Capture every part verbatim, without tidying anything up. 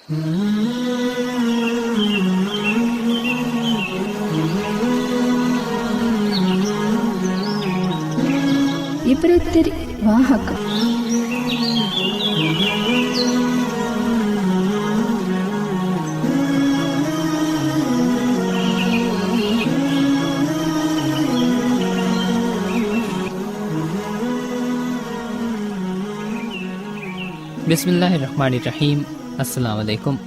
ޢިބްރަތްތެރި ވާހަކަ. ބިސްމިއްލާހި ރަޙްމާނި ރަޙީމް. އައްސަލާމު ޢަލައިކުމް.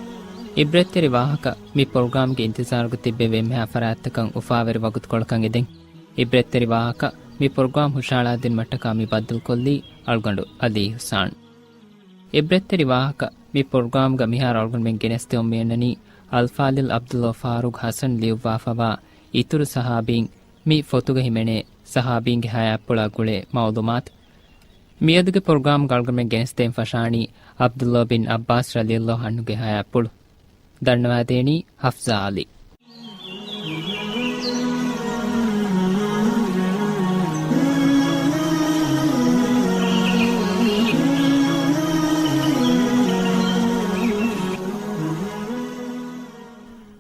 ޢިބްރަތްތެރި ވާހަކަ މި ޕްރޮގްރާމްގެ އިންތިޒާރުގަ ތިއްބެވި އެންމެހާ ފަރާތްތަކަށް އުފާވެރި ވަގުތުކޮޅަކަށް އެދެން. ޢިބްރަތްތެރި ވާހަކަ މި ޕްރޮގްރާމް ހުށަހަޅާދިނުމަށްޓަކާ މި ބައްދަލުކޮށްލީ އަޅުގަނޑު އަލީ އިޙްސާން. ޢިބްރަތްތެރި ވާހަކަ މި ޕްރޮގްރާމްގަ މިހާރު އަޅުގަނޑުމެން ގެނެސްދެވުން މިއަންނަނީ އަލްފާޟިލް ޢަބްދުﷲ ފާރޫޤް ޙަސަން ލިޔުއްވާފަވާ އިތުރު ޞަޙާބީން މި ފޮތުގަ ހިމެނޭ ޞަޙާބީންގެ ޙަޔާތްޕުޅާ ގުޅޭ މަޢުލޫމާތު. މިއަދުގެ ޕްރޮގްރާމްގަ އަޅުގަނޑުމެން ގެނެސްދޭން ފަށާނީ ޢަބްދުﷲ ބިން ޢައްބާސް ރަޟިޔަﷲ ޢަންހުގެ ޙަޔާތްޕުޅު. ދަންނަވާދޭނީ ޙަފްޞާ ޢަލީ.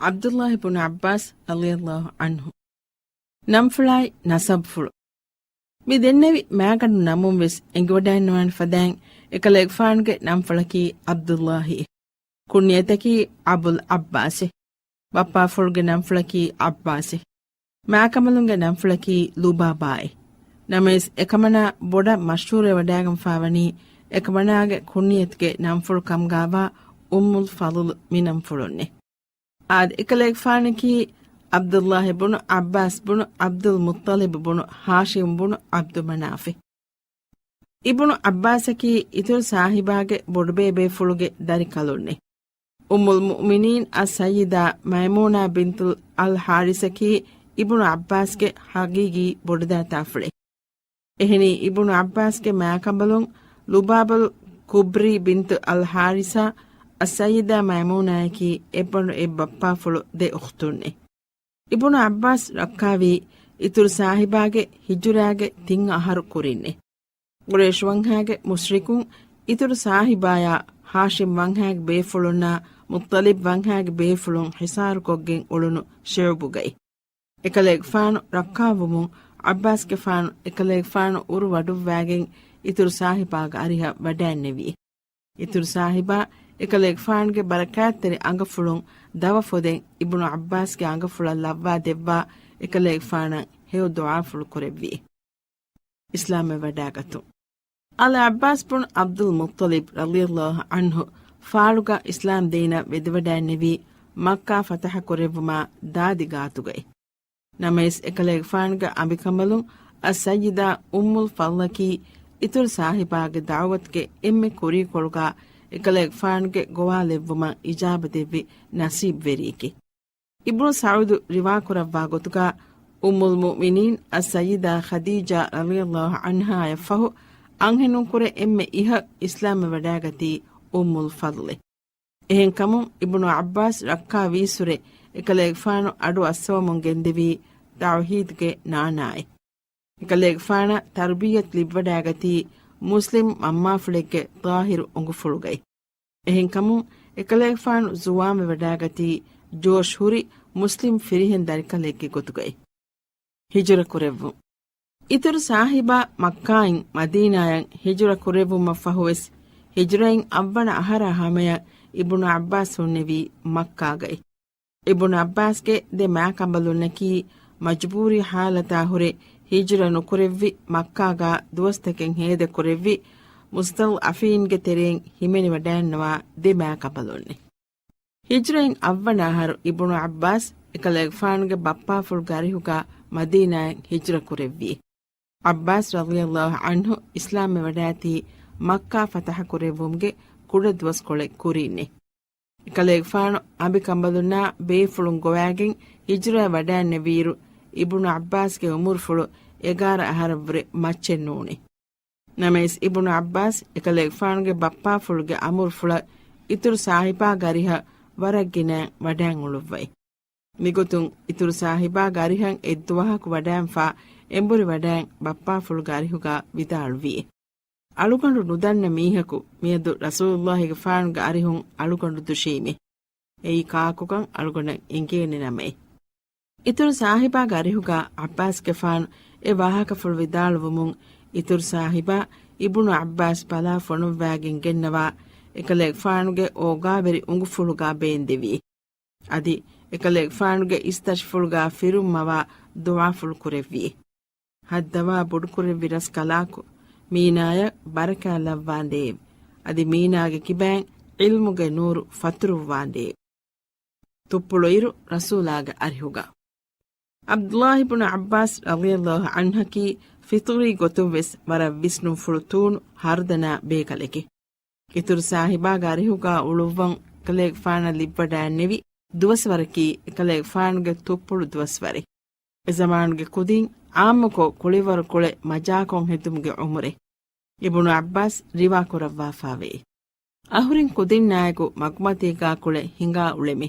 ޢަބްދުﷲ ބުނު ޢައްބާސް ރަޟިޔަﷲ ޢަންހު. ނަންފުޅާއި ނަސަބުފުޅު. މި ދެންނެވި މާގަނޑު ނަމުން ވެސް އެނގިވަޑައިންނަވާނެ ފަދައިން އެކަލޭގެފާނުގެ ނަންފުޅަކީ ޢަބްދުﷲ އޭ. ކުންޏަތަކީ އަބުލް ޢައްބާސް އޭ. ބައްޕާފުޅުގެ ނަންފުޅަކީ ޢައްބާސް އޭ. މާކަނބަލުންގެ ނަންފުޅަކީ ލުބާބާ އޭ. ނަމަވެސް އެކަމަނާ ބޮޑަށް މަޝްހޫރުވެވަޑައިގެންފާވަނީ އެކަމަނާގެ ކުންޏަތުގެ ނަންފުޅު ކަމުގާވާ އުއްމުލް ފަޟްލު މި ނަންފުޅުންނޭ. އާދެ، އެކަލޭގެފާނަކީ ޢަބްދުﷲ ބުނު ޢައްބާސް ބުނު ޢަބްދުލް މުއްޠަލިބް ބުނު ހާޝިމް ބުނު ޢަބްދު މަނާފް. އިބުނު ޢައްބާސަކީ އިތުރު ޞާޙިބާގެ ބޮޑުބޭބޭފުޅުގެ ދަރިކަލުންނޭ. އުއްމުލް މުއުމިނީން އައްސައްޔިދާ މައިމޫނާ ބިންތުލް އަލް ޙާރިސަކީ އިބުނު ޢައްބާސްގެ ޙަޤީޤީ ބޮޑުދާތާފުޅޭ. އެހެނީ، އިބުނު ޢައްބާސްގެ މާކަނބަލުން ލުބާބަލް ކުބްރީ ބިންތު އަލް ޙާރިސާ، އައްސައްޔިދާ މައިމޫނާއަކީ އެއްބަނޑު އެއްބައްޕާފުޅު ދެ އުޚްތުންނޭ. އިބުނު ޢައްބާސް ރައްކާވީ އިތުރު ޞާޙިބާގެ ހިޖުރާގެ ތިން އަހަރު ކުރިންނޭ. ޤުރައިޝް ވަންހާގެ މުޝްރިކުން އިތުރު ޞާޙިބާޔާ ހާޝިމް ވަންހާގެ ބޭފުޅުންނާ މުއްޠަލިބް ވަންހާގެ ބޭފުޅުން ޙިޞާރުކޮށްގެން އުޅުނު ޝިޢުބުގައި. އެކަލޭގެފާނު ރައްކާވުމުން ޢައްބާސްގެފާނު އެކަލޭގެފާނު އުރު ވަޑުއްވާގެން އިތުރު ޞާޙިބާގެ އަރިހަށް ވަޑައިންނެވި. އިތުރު ޞާޙިބާ އެކަލޭގެފާނުގެ ބަރަކާތްތެރި އަނގަފުޅުން ދަވަ ފޮދެން އިބުނު ޢައްބާސްގެ އަނގަފުޅަށް ލައްވާ ދެއްވާ އެކަލޭގެފާނަށް ހެޔޮ ދުޢާފުޅު ކުރެއްވި. އިސްލާމްވެވަޑައިގަތުން. އަލް ޢައްބާސް ބުނު ޢަބްދުލް މުއްޠަލިބް ރަޟިޔަﷲ ޢަންހު ފާޅުގަ އިސްލާމް ދީނަށް ވެދެވަޑައިންނެވީ މައްކާ ފަތަޙަ ކުރެއްވުމާ ދާދި ގާތުގައި. ނަމަވެސް، އެކަލޭގެފާނުގެ އަނބިކަނބަލުން އައްސައްޔިދާ އުއްމުލް ފަޟްލަކީ އިތުރު ޞާޙިބާގެ ދަޢުވަތުގެ އެންމެ ކުރީކޮޅުގަ އެކަލޭގެފާނުގެ ގޮވާލެއްވުމަށް އިޖާބަދެއްވި ނަސީބްވެރިއެކޭ. އިބްނު ސަޢުދު ރިވާކުރައްވާ ގޮތުގަ، އުއްމުލް މުއުމިނީން އައްސައްޔިދާ ޚަދީޖާ ރަޟިޔަﷲ ޢަންހާއަށްފަހު، އަންހެނުންކުރެ އެންމެ އިހަށް އިސްލާމްވެވަޑައިގަތީ އުއްމުލް ފަޟްލޭ. އެހެންކަމުން، އިބްނު ޢައްބާސް ރައްކާ ވީއްސުރެ އެކަލޭގެފާނު އަޑު އައްސަވަމުން ގެންދެވީ ތައުޙީދުގެ ނާނާއެއް. އެކަލޭގެފާނަށް ތަރުބިއްޔަތު ލިބިވަޑައިގަތީ މުސްލިމް މަންމާފުޅެއްގެ ޠާހިރު އުނގުފުޅުގައި. އެހެންކަމުން، އެކަލޭގެފާނު ޒުވާންވެވަޑައިގަތީ ޖޯޝް ހުރި މުސްލިމް ފިރިހެން ދަރިކަލެއްގެ ގޮތުގައި. ހިޖުރަ ކުރެއްވުން. އިތުރު ސާހިބާ މައްކާއިން މަދީނާޔަށް ހިޖުރަ ކުރެއްވުމަށްފަހުވެސް، ހިޖުރައިން އަށްވަނަ އަހަރާ ހަމަޔަށް އިބްނު ޢައްބާސް ހުންނެވީ މައްކާގައި. އިބްނު ޢައްބާސްގެ ދެ މާކަނބަލުންނަކީ މަޖުބޫރީ ޙާލަތާ ހުރެ ހިޖުރަ ނުކުރެއްވި، މައްކާގާ ދުވަސްތަކެއް ހޭދަކުރެއްވި، މުސްތަޟްޢަފީންގެ ތެރެއިން ހިމެނިވަޑައިންނަވާ ދެ މާކަނބަލުންނެ. ހިޖުރައިން އަށްވަނަ އަހަރު އިބްނު ޢައްބާސް އެކަލޭގެފާނުގެ ބައްޕާފުޅުގެ އަރިހުގާ މަދީނާއަށް ހިޖުރަ ކުރެއްވި. ޢައްބާސް ރަޟިޔަﷲ ޢަންހު އިސްލާމްވެވަޑައިގަތީ މައްކާ ފަތަޙަ ކުރެއްވުމުގެ ކުޑަ ދުވަސްކޮޅެއް ކުރީންނެ. އެކަލޭގެފާނު އަނބިކަނބަލުންނާ ބޭފުޅުން ގޮވާގެން ހިޖުރައަށް ވަޑައިންނެވިއިރު، އިބްނު ޢައްބާސްގެ އުމުރުފުޅު އެގާރަ އަހަރަށްވުރެ މައްޗެއް ނޫނޭ. ނަމަވެސް، އިބްނު ޢައްބާސް އެކަލޭގެފާނުގެ ބައްޕާފުޅުގެ އަމުރުފުޅަށް އިތުރު ސާހިބާގެ އަރިހަށް ވަރަށް ގިނައިން ވަޑައިން އުޅުއްވައި. މިގޮތުން އިތުރު ސާހިބާގެ އަރިހަށް އެއްދުވަހަކު ވަޑައިންފާ އެނބުރި ވަޑައިން ބައްޕާފުޅުގެ އަރިހުގާ ވިދާޅުވި. އަޅުގަނޑު ނުދަންނަ މީހަކު މިއަދު ރަސޫލުﷲގެފާނުގެ އަރިހުން އަޅުގަނޑު ދުށީމޭ. އެއީ ކާކުކަން އަޅުގަނޑަށް އެނގޭނެ ނަމައޭ. އިތުރު ސާހިބާގެ އަރިހުގާ ޢައްބާސްގެފާނު އެ ވާހަކަފުޅު ވިދާޅުވުމުން، އިތުރު ސާހިބާ އިބުނު ޢައްބާސް ބަލާ ފޮނުއްވާގެން ގެންނަވާ އެކަލޭގެފާނުގެ އޯގާވެރި އުނގުފުޅުގާ ބޭންދެވި. އަދި އެކަލޭގެފާނުގެ އިސްތަށިފުޅުގާ ފިރުން މަވާ ދުޢާފުޅު ކުރެއްވި. ހައްދަވާ ބޮޑުކުރެއްވި ރަސްކަލާކޮ، މީނާޔަށް ބަރަކާތް ލައްވާނދޭވެ! އަދި މީނާގެ ކިބައިން ޢިލްމުގެ ނޫރު ފަތުރުއްވާނދޭވެ! ތުއްޕުޅުއިރު ރަސޫލާގެ އަރިހުގަ. ޢަބްދުﷲ ބުނު ޢައްބާސް ރަޟިޔަﷲ ޢަންހަކީ ފިޠުރީ ގޮތުން ވެސް ވަރަށް ވިސްނުންފުޅު ތޫނު ހަރުދަނާ ބޭކަލެކެ. އިތުރު ސާހިބާގެ އަރިހުގާ އުޅުއްވަން އެކަލޭގެފާނަށް ލިބިވަޑައިންނެވި ދުވަސްވަރަކީ އެކަލޭގެފާނުގެ ތުއްޕުޅު ދުވަސްވަރެއް. އެ ޒަމާނުގެ ކުދިން ޢާއްމުކޮށް ކުޅިވަރު ކުޅެ މަޖާކޮށް ހެދުމުގެ ޢުމުރެއް. އިބުނު ޢައްބާސް ރިވާ ކުރައްވާފާވޭ. އަހުރެން ކުދިންނާއެކު މަގުމަތީގާ ކުޅެ ހިނގާ އުޅެމެ.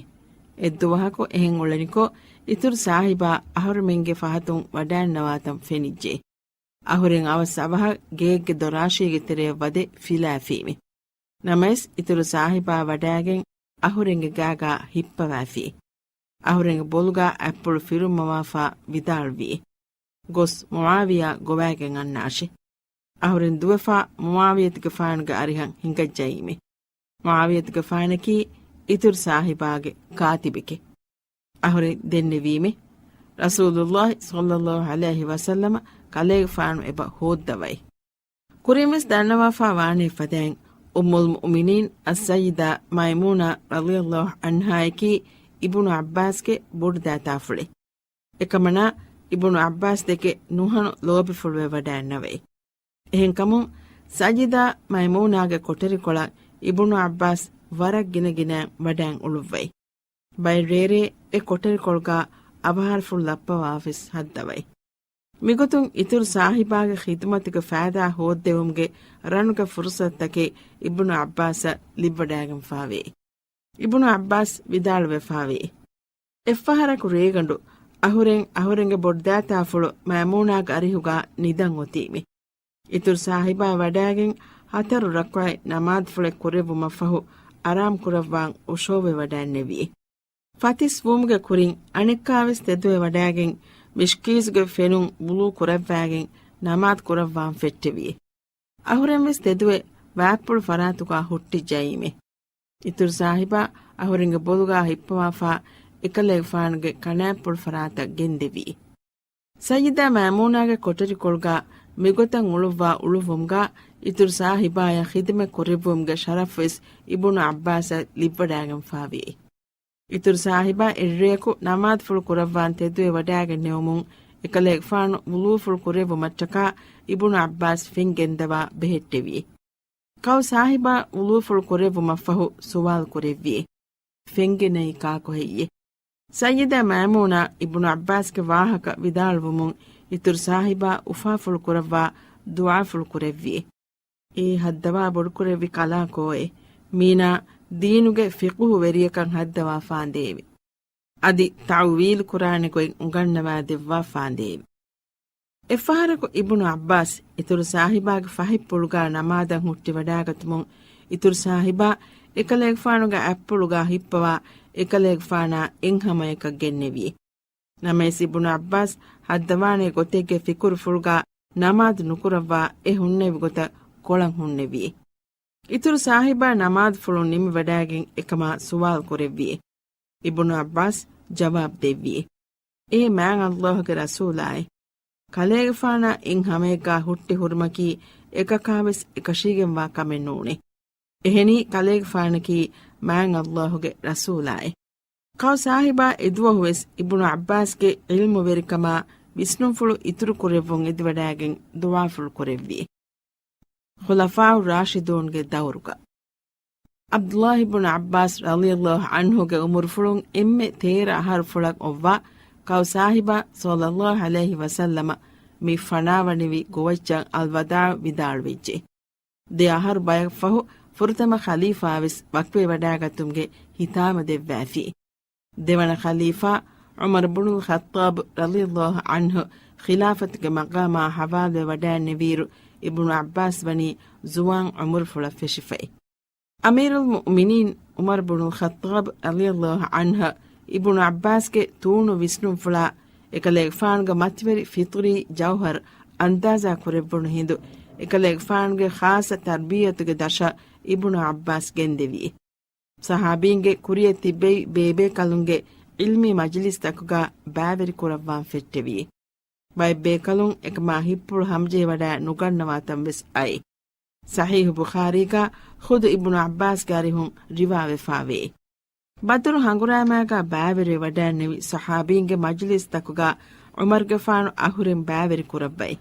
އެއްދުވަހަކު އެހެން އުޅެނިކޮށް، އިތުރު ސާހިބާ އަހުރެމެންގެ ފަހަތުން ވަޑައިންނަވާތަން ފެނިއްޖެ. އަހުރެން އަވަސް އަވަހަށް ގެއެއްގެ ދޮރާށީގެ ތެރެއަށް ވަދެ ފިލާފީމެ. ނަމަވެސް، އިތުރު ސާހިބާ ވަޑައިގެން އަހުރެންގެ ގާގާ ހިއްޕަވާފި. އަހުރެންގެ ބޮލުގާ އަތްޕުޅު ފިރުންމަވާފާ ވިދާޅުވި. ގޮސް މުޢާވިޔާ ގޮވައިގެން އަންނާށި. އަހުރެން ދުވެފާ މުޢާވިޔަތުގެފާނުގެ އަރިހަށް ހިނގައްޖައީމެ. މުޢާވިޔަތުގެފާނަކީ އިތުރު ސާހިބާގެ ކާތިބެކެ. އަހުރެން ދެންނެވީމެ. ރަސޫލުﷲ ޞައްލަﷲ ޢަލައިހި ވަސައްލަމަ ކަލޭގެފާނު އެބަ ހޯއްދަވައި. ކުރިންވެސް ދަންނަވާފާ ވާނޭ ފަދައިން، އުއްމުލް މުއުމިނީން އައްސައްޔިދާ މައިމޫނާ ރަޟިޔަﷲ ޢަންހާއަކީ އިބުނު ޢައްބާސްގެ ބޮޑުދައިތާފުޅެއް. އެކަމަނާ، އިބުނު ޢައްބާސް ދެކެ ނުހަނު ލޯބިފުޅުވެ ވަޑައިންނަވައި. އެހެންކަމުން، ސައްޔިދާ މައިމޫނާގެ ކޮޓަރިކޮޅަށް އިބުނު ޢައްބާސް ވަރަށް ގިނަ ގިނައިން ވަޑައިން އުޅުއްވައި. ބައެއް ރޭރޭ އެ ކޮޓަރިކޮޅުގާ އަވަހާރަފުޅު ލައްޕަވާފަސް ހައްދަވައި. މިގޮތުން އިތުރު ސާހިބާގެ ޚިދުމަތުގެ ފައިދާ ހޯއްދެވުމުގެ ރަނުގެ ފުރުޞަތުތަކެއް އިބްނު ޢައްބާސަށް ލިބިވަޑައިގެންފާވޭ. އިބްނު ޢައްބާސް ވިދާޅުވެފާވޭ، އެއްފަހަރަކު ރޭގަނޑު އަހުރެން އަހުރެންގެ ބޮޑުދައިތާފުޅު މައިމޫނާގެ އަރިހުގާ ނިދަން އޮތީމެ. އިތުރު ސާހިބާ ވަޑައިގެން ހަތަރު ރަކުޢަތް ނަމާދުފުޅެއް ކުރެއްވުމަށްފަހު އަރާމް ކުރައްވާން އުށޯވެވަޑައިންނެވި. ފަތިސް ވުމުގެ ކުރިން އަނެއްކާވެސް ތެދުވެވަޑައިގެން މިޝްކީޒުގެ ފެނުން ވުޟޫ ކުރައްވައިގެން ނަމާދު ކުރައްވާން ފެއްޓެވި. އަހުރެންވެސް ތެދުވެ ވާތްޕުޅު ފަރާތުގާ ހުއްޓިއްޖައީމެ. އިތުރު ސާހިބާ އަހުރެންގެ ބޮލުގާ ހިއްޕަވާފާ އެކަލޭގެފާނުގެ ކަނާތްޕުޅު ފަރާތަށް ގެންދެވި. ސައްޔިދާ މައިމޫނާގެ ކޮޓަރިކޮޅުގާ މިގޮތަށް އުޅުއްވާ އުޅުއްވުމުގާ އިތުރު ސާހިބާޔަށް ޚިދުމަތް ކުރެއްވުމުގެ ޝަރަފްވެސް އިބުނު ޢައްބާސަށް ލިބިވަޑައިގެންފާވި. އިތުރު ސާހިބާ އެއްރެއަކު ނަމާދުފުޅު ކުރައްވާން ތެދުވެ ވަޑައިގެންނެވުމުން، އެކަލޭގެފާނު ވުޟޫފުޅު ކުރެއްވުމަށްޓަކާ އިބުނު ޢައްބާސް ފެން ގެންދަވާ ބެހެއްޓެވި. ކައު ސާހިބާ ވުޟޫފުޅު ކުރެއްވުމަށްފަހު ސުވާލު ކުރެއްވި. ފެންގެނައީ ކާކު ހެއްޔެ؟ ސައްޔިދާ މައިމޫނާ އިބްނު ޢައްބާސްގެ ވާހަކަ ވިދާޅުވުމުން އިތުރު ސާހިބާ އުފާފުޅު ކުރައްވާ ދުޢާފުޅު ކުރެއްވި. އެ ހައްދަވާ ބޮޑުކުރެއްވި ކަލާކޯއެ، މީނާ ދީނުގެ ފިޤުހު ވެރިޔަކަށް ހައްދަވާފާނދޭވެ. އަދި ތައުވީލު ކުރާނެ ގޮތް އުނގަންނަވާ ދެއްވާފާނދޭވެ. އެއްފަހަރަކު އިބްނު ޢައްބާސް އިތުރު ސާހިބާގެ ފަހިއްޕުޅުގާ ނަމާދަށް ހުއްޓިވަޑާގަތުމުން، އިތުރު ސާހިބާ އެކަލޭގެފާނުގެ އަތްޕުޅުގާ ހިއްޕަވާ އެކަލޭގެފާނާ އެއްހަމައަކަށް ގެންނެވި. ނަމަވެސް އިބްނު ޢައްބާސް ހައްދަވާނެ ގޮތެއްގެ ފިކުރުފުޅުގާ ނަމާދު ނުކުރައްވާ އެ ހުންނެވި ގޮތަށް ކޮޅަށް ހުންނެވި. އިތުރު ސާހިބާ ނަމާދުފުޅު ނިމިވަޑައިގެން އެކަމާ ސުވާލު ކުރެއްވި. އިބްނު ޢައްބާސް ޖަވާބު ދެއްވި، އޭ މާތް ﷲގެ ރަސޫލާއޭ! ކަލޭގެފާނާ އެއްހަމައެއްގާ ހުއްޓި ހުރުމަކީ އެކަކާވެސް އެކަށީގެންވާ ކަމެއް ނޫނޭ. އެހެނީ ކަލޭގެފާނަކީ މާތް ﷲގެ ރަސޫލާއޭ. ކައު ސާހިބާ އެދުވަހުވެސް އިބްނު ޢައްބާސްގެ ޢިލްމުވެރިކަމާ ވިސްނުންފުޅު އިތުރުކުރެއްވުން އެދިވަޑައިގެން ދުޢާފުޅު ކުރެއްވި. ޚުލަފާއު ރާޝިދޫންގެ ދައުރުގަ. ޢަބްދުﷲ ބުނު ޢައްބާސް ރަޟިޔަﷲ ޢަންހުގެ އުމުރުފުޅުން އެންމެ ތޭރަ އަހަރުފުޅަށް އޮއްވާ ކައު ސާހިބާ ޞައްލަﷲ ޢަލައިހި ވަސައްލަމަ މި ފަނާވަނިވި ގޮވައްޗަށް އަލްވަދާޢު ވިދާޅުވެއްޖެ. ދެ އަހަރު ބަޔަށްފަހު ފުރަތަމަ ޚަލީފާވެސް ވަކިވެވަޑައިގަތުމުގެ ހިތާމަ ދެއްވާފި. ދެވަނަ ޚަލީފާ ޢުމަރު ބުނުލް ޚައްޠާބު ރަޟިޔަﷲ ޢަންހު ޚިލާފަތުގެ މަޤާމާ ޙަވާލުވެވަޑައިންނެވިއިރު، އިބްނު ޢައްބާސް ވަނީ ޒުވާން ޢުމުރުފުޅަށް ފެށިފައި. އަމީރުލް މުއުމިނީން ޢުމަރު ބުނުލް ޚައްޠާބް ރަޟިޔަﷲ ޢަންހު އިބްނު ޢައްބާސްގެ ތޫނު ވިސްނުންފުޅާ، އެކަލޭގެފާނުގެ މަތިވެރި ފިޠުރީ ޖައުހަރު އަންދާޒާ ކުރެއްވުނު ހިނދު، އެކަލޭގެފާނުގެ ޚާއްޞަ ތަރްބިއްޔަތުގެ ދަށަށް އިބްނު ޢައްބާސް ގެންދެވި. ޞަޙާބީންގެ ކުރިއަށް ތިއްބެވި ބޭބޭކަލުންގެ ޢިލްމީ މަޖިލިސްތަކުގަ ބައިވެރި ކުރައްވާން ފެއްޓެވި. ބައެއް ބޭކަލުން އެކަމާ ހިތްޕުޅު ހަމަޖެހިވަޑައި ނުގަންނަވާތަން ވެސް އައި. ޞަޙީޙު ބުޚާރީގަ ޚުދު އިބްނު ޢައްބާސްގެ އަރިހުން ރިވާވެފާވޭ. ބަދުރު ހަނގުރާމައިގަ ބައިވެރިވެވަޑައިންނެވި ޞަޙާބީންގެ މަޖިލިސްތަކުގަ ޢުމަރުގެފާނު އަހުރެން ބައިވެރި ކުރައްވައި.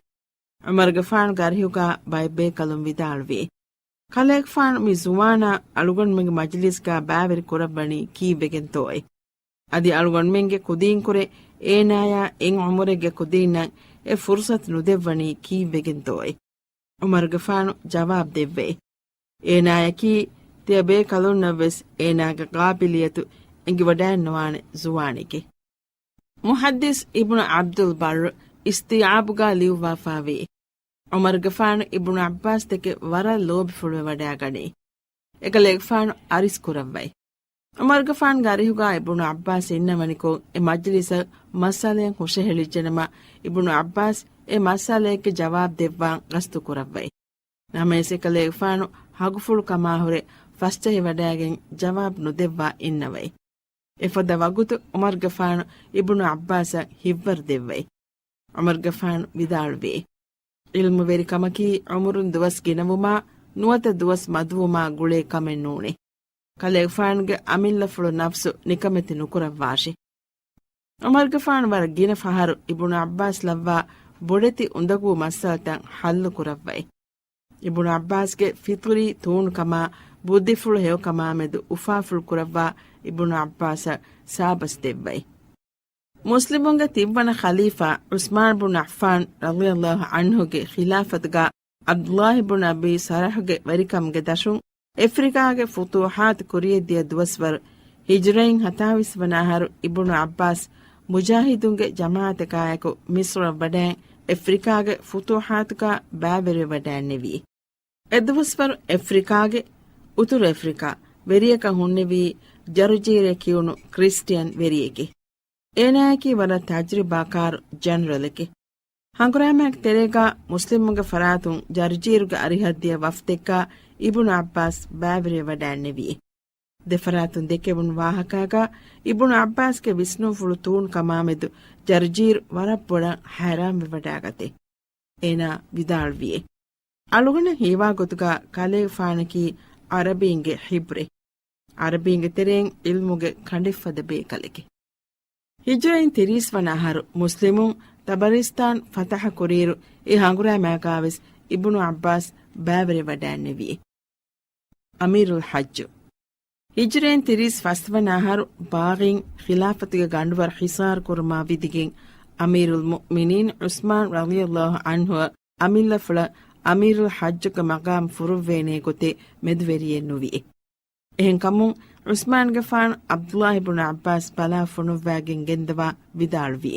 ޢުމަރުގެފާނުގެ އަރިހުގަ ބައެއް ބޭކަލުން ވިދާޅުވި. ކަލޭގެފާނު މި ޒުވާނާ އަޅުގަނޑުމެންގެ މަޖިލީސްގަ ބައިވެރި ކުރައްވަނީ ކީއްވެގެންތޯއޭ؟ އަދި އަޅުގަނޑުމެންގެ ކުދީންކުރެ އޭނާޔާ އެއް ޢުމުރެއްގެ ކުދީންނަށް އެ ފުރުޞަތު ނުދެއްވަނީ ކީއްވެގެންތޯއޭ؟ ޢުމަރުގެފާނު ޖަވާބު ދެއްވައި. އޭނާޔަކީ ތިޔަބޭކަލުންނަށްވެސް އޭނާގެ ޤާބިލިއްޔަތު އެނގިވަޑައިންނަވާނެ ޒުވާނެކޭ. މުޙައްދިސް އިބްނު ޢަބްދުލް ބައްރު އިސްތިޔާބުގަ ލިޔުއްވާފާވީ، ޢުމަރުގެފާނު އިބްނު ޢައްބާސް ދެކެ ވަރަށް ލޯބިފުޅުވެވަޑައިގަނޭ. އެކަލޭގެފާނު އަރިސް ކުރައްވައި. ޢުމަރުގެފާނުގެ އަރިހުގަ އިބްނު ޢައްބާސް އިންނަވަނިކޮށް، އެ މަޖިލިސަށް މައްސަލައެއް ހުށަހެޅިއްޖެނަމަ، އިބްނު ޢައްބާސް އެ މައްސަލައެއްގެ ޖަވާބު ދެއްވާން ގަސްތު ކުރައްވައި. ނަމަވެސް އެކަލޭގެފާނު ހަގުފުޅު ކަމާހުރެ ފަސްޖެހިވަޑައިގެން ޖަވާބު ނުދެއްވާ އިންނަވައި. އެފަދަ ވަގުތު ޢުމަރުގެފާނު އިބްނު ޢައްބާސަށް ހިތްވަރު ދެއްވައި. ޢުމަރުގެފާނު ވިދާޅުވި، ޢިލްމުވެރިކަމަކީ ޢުމުރުން ދުވަސް ގިނަވުމާ ނުވަތަ ދުވަސް މަދުވުމާ ގުޅޭ ކަމެއް ނޫނޭ. ކަލޭގެފާނުގެ އަމިއްލަފުޅު ނަފްސު ނިކަމެތި ނުކުރައްވާށި. ޢުމަރުގެފާނު ވަރަށް ގިނަ ފަހަރު އިބްނު ޢައްބާސް ލައްވާ ބޮޑެތި އުނދަގޫ މައްސަލަތައް ޙައްލު ކުރައްވައި. އިބްނު ޢައްބާސްގެ ފިޠުރީ ތޫނުކަމާ ބުއްދިފުޅު ހެޔޮކަމާމެދު އުފާފުޅު ކުރައްވާ އިބްނު ޢައްބާސަށް ސާބަސް ދެއްވައި. މުސްލިމުންގެ ތިންވަނަ ޚަލީފާ ޢުސްމާން ބުން ޢައްފާން ރަޟިޔަﷲ ޢަންހުގެ ޚިލާފަތުގަ ޢަބްދުﷲ ބުން އަބީ ޞަރަޙުގެ ވެރިކަމުގެ ދަށުން އެފްރިކާގެ ފުތޫޙާތު ކުރިޔަށްދިޔަ ދުވަސްވަރު ހިޖްރައިން ހަތާވީސް ވަނަ އަހަރު އިބްނު ޢައްބާސް މުޖާހިދުންގެ ޖަމާޢަތަކާއެކު މިޞްރަށް ވަޑައިން އެފްރިކާގެ ފުތޫޙާތުގަ ބައިވެރިވެވަޑައިންނެވި. އެދުވަސްވަރު އެފްރިކާގެ އުތުރު އެފްރިކާ ވެރިޔަކަށް ހުންނެވީ ޖަރުޖީރޭ ކިޔުނު ކްރިސްޓިއަން ވެރިއެކޭ. އޭނާއަކީ ވަރަށް ތަޖްރިބާކާރު ޖެނެރަލެކޭ. ހަނގުރާމައިގެ ތެރޭގަ މުސްލިމުންގެ ފަރާތުން ޖަރުޖީރުގެ އަރިހަށްދިޔަ ވަފްދެއްގަ އިބްނު ޢައްބާސް ބައިވެރިވެވަޑައިންނެވި. ދެފަރާތުން ދެކެވުނު ވާހަކާގަ އިބްނު ޢައްބާސްގެ ވިސްނުންފުޅު ތޫނު ކަމާމެދު ޖަރުޖީރު ވަރަށް ބޮޑަށް ޙައިރާންވެވަޑައިގަތޭ. އޭނާ ވިދާޅުވިއޭ. އަޅުގަނޑަށް ހީވާ ގޮތުގަ ކަލޭގެފާނަކީ ޢަރަބީންގެ ޙިބްރެއް. ޢަރަބީންގެ ތެރެއިން ޢިލްމުގެ ކަނޑެއްފަދަ ބޭކަލެކޭ. ހިޖްރައިން ތިރީސް ވަނަ އަހަރު މުސްލިމުން ތަބަރިސްތާން ފަތަޙަ ކުރިއިރު އެ ހަނގުރާމައިގާވެސް އިބްނު ޢައްބާސް ބައިވެރިވެވަޑައިންނެވި. އަމީރުލް ޙައްޖު. ހިޖްރައިން ތިރީސް ފަސް ވަނަ އަހަރު ބާޣީން ޚިލާފަތުގެ ގަނޑުވަރު ޙިޞާރު ކުރުމާ ވިދިގެން އަމީރުލް މުއުމިނީން ޢުސްމާން ރަޟިޔަﷲ ޢަންހު އަމީރުލް ޙައްޖުގެ މަގާމް ފުރުއްވޭނޭ ގޮތެއް މެދުވެރިއެއް ނުވި. އެހެންކަމުން ޢުސްމާންގެފާނު ޢަބްދުﷲ ބުން ޢައްބާސް ބަލާ ފޮނުއްވައިގެން ގެންދަވާ ވިދާޅުވި.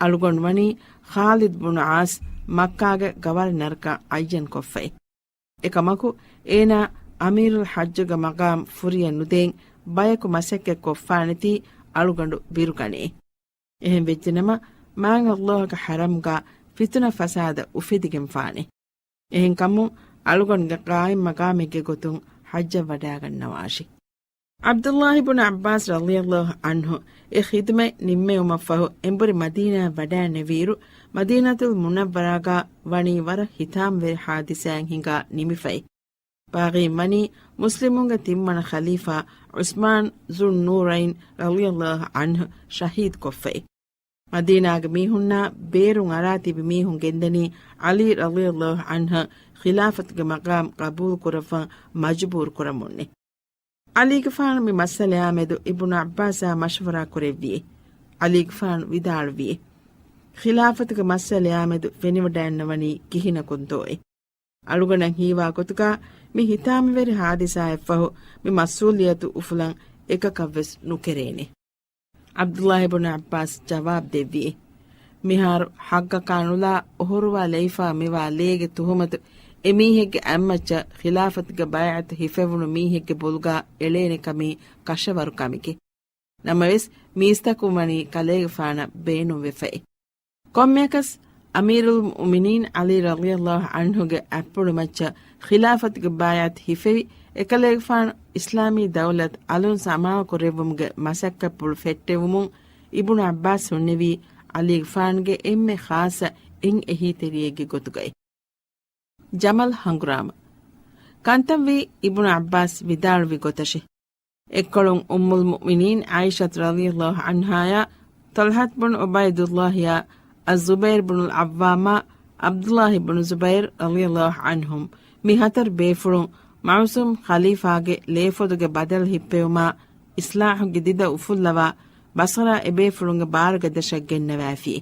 އަޅުގަނޑު ވަނީ ޚާލިދު ބުން ޢާޞް މައްކާގެ ގަވަރުނަރަކަށް އައްޔަން ކޮށްފައި. އެކަމަކު، އޭނާ އަމީރުލް ޙައްޖުގެ މަގާމް ފުރިއެއް ނުދޭން ބަޔަކު މަސައްކަތް ކޮށްފާނެތީ އަޅުގަނޑު ބިރުގަނޭ. އެހެން ވެއްޖެނަމަ، މާތް ﷲ ގެ ޙަރަމްގަ ފިތުނަ ފަސާދަ އުފެދިގެންފާނެ. އެހެންކަމުން، އަޅުގަނޑުގެ ޤާއިމް މަގާމެއްގެ ގޮތުން ޙައްޖަށް ވަޑައިގަންނަވާށި. ޢަބްދުﷲ ބުން ޢައްބާސް ރަޟިޔަﷲ ޢަންހު އެ ޚިދުމަތް ނިންމެވުމަށްފަހު އެނބުރި މަދީނާއަށް ވަޑައިންނެވިއިރު، މަދީނަތުލް މުނައްވަރާގަ ވަނީ ވަރަށް ހިތާމަވެރި ޙާދިސާއެއް ހިނގާ ނިމިފައި. ބާޣީން ވަނީ މުސްލިމުންގެ ތިންވަނަ ޚަލީފާ ޢުސްމާން ޒުންނޫރައިން ރަޟިޔަﷲ ޢަންހު ޝަހީދު ކޮށްފައި. މަދީނާގެ މީހުންނާ ބޭރުން އަރާ ތިބި މީހުން ގެންދަނީ ޢަލީ ރަޟިޔަﷲ ޢަންހަށް ޚިލާފަތުގެ މަޤާމް ޤަބޫލު ކުރައްވަން މަޖުބޫރު ކުރަމުންނޭ. ޢަލީގެފާނު މި މައްސަލަޔާމެދު އިބްނު ޢައްބާސާ މަޝްވަރާ ކުރެއްވިއޭ. ޢަލީގެފާނު ވިދާޅުވިއޭ، ޚިލާފަތުގެ މައްސަލަޔާމެދު ފެނިވަޑައިންނަވަނީ ކިހިނަކުންތޯއޭ؟ އަޅުގަނޑަށް ހީވާ ގޮތުގަ މި ހިތާމަވެރި ޙާދިސާއަށްފަހު މި މަސްއޫލިއްޔަތު އުފުލަން އެކަކަށްވެސް ނުކެރޭނެ. ޢަބްދުﷲ ބުން ޢައްބާސް ޖަވާބު ދެއްވިއޭ، މިހާރު ޙައްޤަކާ ނުލާ އޮހޮރުވާލައިފާ މިވާ ލޭގެ ތުހުމަތު އެމީހެއްގެ އަތްމައްޗަށް ޚިލާފަތުގެ ބައިޢަތު ހިފެވުނު މީހެއްގެ ބޮލުގާ އެޅޭނެ ކަމީ ކަށަވަރު ކަމެކޭ. ނަމަވެސް، މީސްތަކުން ވަނީ ކަލޭގެފާނަށް ބޭނުންވެފައި. ކޮންމެއަކަސް، އަމީރުލް މުއުމިނީން ޢަލީ ރަޟިޔަﷲ ޢަންހުގެ އަތްޕުޅުމައްޗަށް ޚިލާފަތުގެ ބައިޢަތު ހިފެވި، އެކަލޭގެފާނު އިސްލާމީ ދައުލަތު އަލުން ސަމާލުކުރެއްވުމުގެ މަސައްކަތްޕުޅު ފެއްޓެވުމުން، އިބުނު ޢައްބާސް ހުންނެވީ ޢަލީގެފާނުގެ އެންމެ ޚާއްޞަ އެއް އެހީތެރިއެއްގެ ގޮތުގައި. ޖަމަލް ހަނގުރާމަ. ކަންތައްވީ އިބުނު ޢައްބާސް ވިދާޅުވި ގޮތަށެ. އެއްކޮޅުން އުއްމުލް މުއުމިނީން ޢާއިޝަތު ރަޟިޔަﷲ ޢަންހާޔާ، ޠަލްޙަތު ބުނު ޢުބައިދުﷲ ޔާ، އައްޒުބައިރު ބުނުލް ޢައްވާމާ، ޢަބްދުﷲ ބުނު ޒުބައިރު ރަޟިޔަﷲ ޢަންހުމް، މި ހަތަރު ބޭފުޅުން މަޢުޞޫމް ޚަލީފާގެ ލޭފޮދުގެ ބަދަލު ހިއްޕެވުމާ، އިޞްލާޙުގެ ދިދަ އުފުއްލަވާ، ބަޞަރާ އެބޭފުޅުންގެ ބާރުގެ ދަށަށް ގެންނަވައިފި.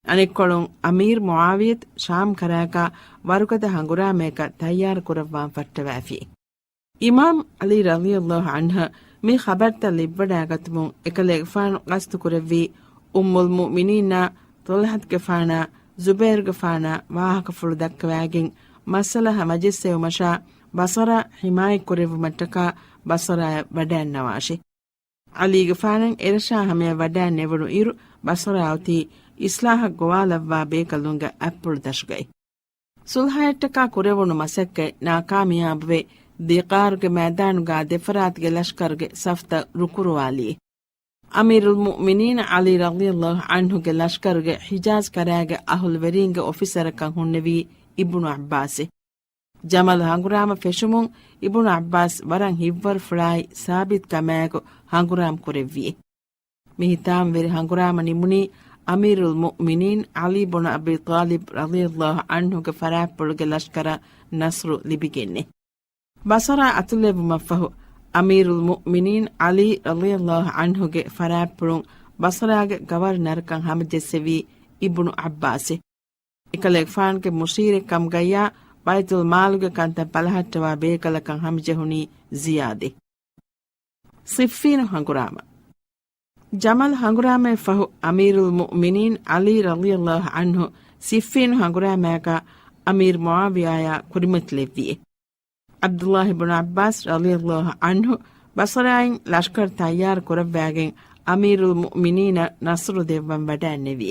އަނެއްކޮޅުން އަމީރު މުޢާވިޔަތު ޝާމް ކަރާކާ ވަރުގަދަ ހަނގުރާމައަކަށް ތައްޔާރު ކުރައްވާން ފައްޓަވައިފި. އިމާމް ޢަލީ ރަޟިޔަﷲ ޢަންހު މި ޚަބަރުތައް ލިއްވަޑައިގަތުމުން އެކަލޭގެފާނު ގަސްތު ކުރެއްވީ އުއްމުލް މުއުމިނީންނާ، ޠަލްޙަތުގެފާނާ، ޒުބައިރުގެފާނާ ވާހަކަފުޅު ދައްކަވައިގެން މައްސަލަ ހަމަޖެއްސެވުމަށާ ބަޞަރާ ޙިމާޔަތްކުރެއްވުމަށްޓަކާ ބަޞަރާޔަށް ވަޑައިންނަވާށި. ޢަލީގެފާނަށް އެރަށާ ހަމަޔަށް ވަޑައިން އެވުނު އިރު، ބަޞަރާ އޮތީ އިޞްލާޙަށް ގޮވާލައްވާ ބޭކަލުންގެ އަތްޕުޅު ދަށުގައި. ޞުލްޙައަށްޓަކާ ކުރެވުނު މަސައްކަތް ނާކާމިޔާބުވެ، ދިޤާރުގެ މައިދާނުގާ ދެފަރާތުގެ ލަޝްކަރުގެ ސަފްތައް ރުކުރުވާލި. އަމީރުލް މުއުމިނީން ޢަލީ ރަޟިޔަﷲ ޢަންހުގެ ލަޝްކަރުގެ ޙިޖާޒް ކަރާގެ އަހުލުވެރީންގެ އޮފިސަރަކަށް ހުންނެވީ އިބުނު ޢައްބާސް. ޖަމަލް ހަނގުރާމަ ފެށުމުން އިބުނު ޢައްބާސް ވަރަށް ހިތްވަރުފުޅާއި ސާބިތު ކަމާއެކު ހަނގުރާމަ ކުރެއްވި. މި ހިތާމަވެރި ހަނގުރާމަ ނިމުނީ އަމީރުލް މުއުމިނީން ޢަލީ ބުނު އަބީ ޠާލިބް ރަޟިޔަﷲ ޢަންހުގެ ފަރާތްޕުޅުގެ ލަޝްކަރަށް ނަޞްރު ލިބިގެންނޭ. ބަޞަރާ އަތުލެއްވުމަށްފަހު، އަމީރުލް މުއުމިނީން ޢަލީ ރަޟިޔަﷲ ޢަންހުގެ ފަރާތްޕުޅުން ބަޞަރާގެ ގަވަރުނަރަކަށް ހަމަޖެއްސެވީ އިބުނު ޢައްބާސް. އެކަލޭގެފާނުގެ މުޝީރެއް ކަމުގައްޔާ، ބައިތުލްމާލުގެ ކަންތައް ބަލަހައްޓަވާ ބޭކަލަކަށް ހަމަޖެހުނީ ޒިޔާދެ. ޞިއްފީނު ހަނގުރާމަ. ޖަމަލް ހަނގުރާމައަށްފަހު، އަމީރުލް މުއުމިނީން ޢަލީ ރަޟިޔަﷲ ޢަންހު ޞިއްފީނު ހަނގުރާމައަކަށް އަމީރު މުޢާވިޔާޔާ ކުރިމަތިލެއްވި. ޢަބްދުﷲ ބުނު ޢައްބާސް ރަޟިޔަﷲ ޢަންހު ބަޞަރާއިން ލަޝްކަރު ތައްޔާރު ކުރައްވައިގެން އަމީރުލް މުއުމިނީނަށް ނަޞްރު ދެއްވަން ވަޑައިންނެވި.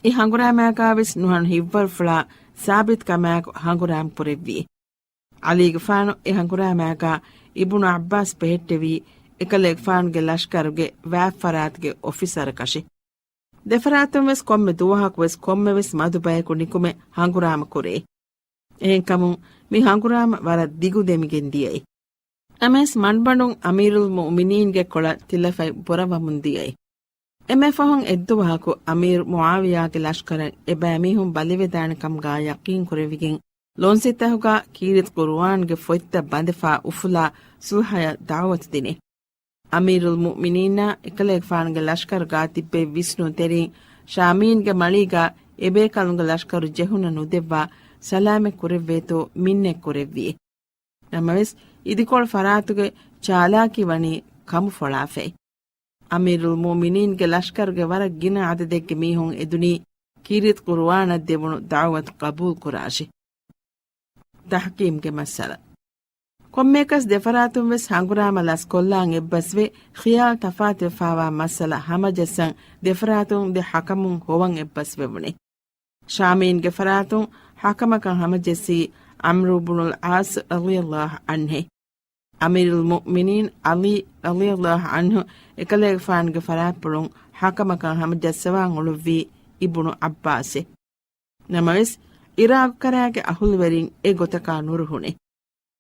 އެ ހަނގުރާމައަކާވެސް ނުހަނު ހިތްވަރުފުޅާ ސާބިތު ކަމާއެކު ހަނގުރާމަ ކުރެއްވި. ޢަލީގެފާނު އެ ހަނގުރާމައަކާ އިބުނު ޢައްބާސް ބެހެއްޓެވީ އެކަލޭގެފާނުގެ ލަޝްކަރުގެ ވާތްފަރާތުގެ އޮފިސަރަކަށެ. ދެފަރާތުންވެސް ކޮންމެ ދުވަހަކުވެސް ކޮންމެވެސް މަދު ބަޔަކު ނިކުމެ ހަނގުރާމަ ކުރޭ. އެހެންކަމުން މި ހަނގުރާމަ ވަރަށް ދިގު ދެމިގެން ދިޔައި. ނަމަވެސް މަންބަނޑުން އަމީރުލް މުއުމިނީންގެ ކޮޅަށް ތިލަފަތް ބުރަވަމުން ދިޔައި. އެންމެ ފަހުން އެއްދުވަހަކު އަމީރު މުޢާވިޔާގެ ލަޝްކަރަށް އެބައިމީހުން ބަލިވެދާނެ ކަމުގާ ޔަޤީން ކުރެވިގެން، ލޯންސިތަހުގާ ކީރިތި ޤުރުއާންގެ ފޮތްތައް ބަނދެފާ އުފުލާ ޞުލްޙަޔަށް ދަޢުވަތު ދިނޭ. އަމީރުލް މުއުމިނީންނާ އެކަލޭގެފާނުގެ ލަޝްކަރުގާ ތިއްބެވި ވިސްނުންތެރިން ޝާމީންގެ މަޅީގާ އެބޭކަލުންގެ ލަޝްކަރު ޖެހުނަ ނުދެއްވާ ސަލާމަތް ކުރެއްވޭތޯ މިންނެއް ކުރެއްވި. ނަމަވެސް، އިދިކޮޅު ފަރާތުގެ ޗާލާކީ ވަނީ ކަމު ފޮޅާފައި. އަމީރުލް މުއުމިނީންގެ ލަޝްކަރުގެ ވަރަށް ގިނަ އަދަދެއްގެ މީހުން އެދުނީ ކީރިތި ޤުރުއާނަށް ދެވުނު ދަޢުވަތު ޤަބޫލު ކުރާށި. ތަޙްކީމްގެ މައްސަލަ. ކޮންމެއަކަސް ދެފަރާތުން ވެސް ހަނގުރާމަ ލަސްކޮށްލާން އެއްބަސްވެ، ޚިޔާލު ތަފާތުވެފާވާ މައްސަލަ ހަމަޖައްސަން ދެފަރާތުން ދެ ޙަކަމުން ހޮވަން އެއްބަސްވެވުނެ. ޝާމީންގެ ފަރާތުން ޙަކަމަކަށް ހަމަޖެއްސީ ޢަމްރު ބުނުލް ޢާޞް ރަޟިޔަﷲ ޢަންހެ. އަމީރުލް މުއުމިނީން ޢަލީ ރަޟިޔަﷲ ޢަންހު އެކަލޭގެފާނުގެ ފަރާތްޕުޅުން ޙަކަމަކަށް ހަމަޖައްސަވާން އުޅުއްވީ އިބުނު ޢައްބާސެ. ނަމަވެސް، އިރާގުކަރާގެ އަހުލުވެރިން އެ ގޮތަކާ ނުރުހުނެ.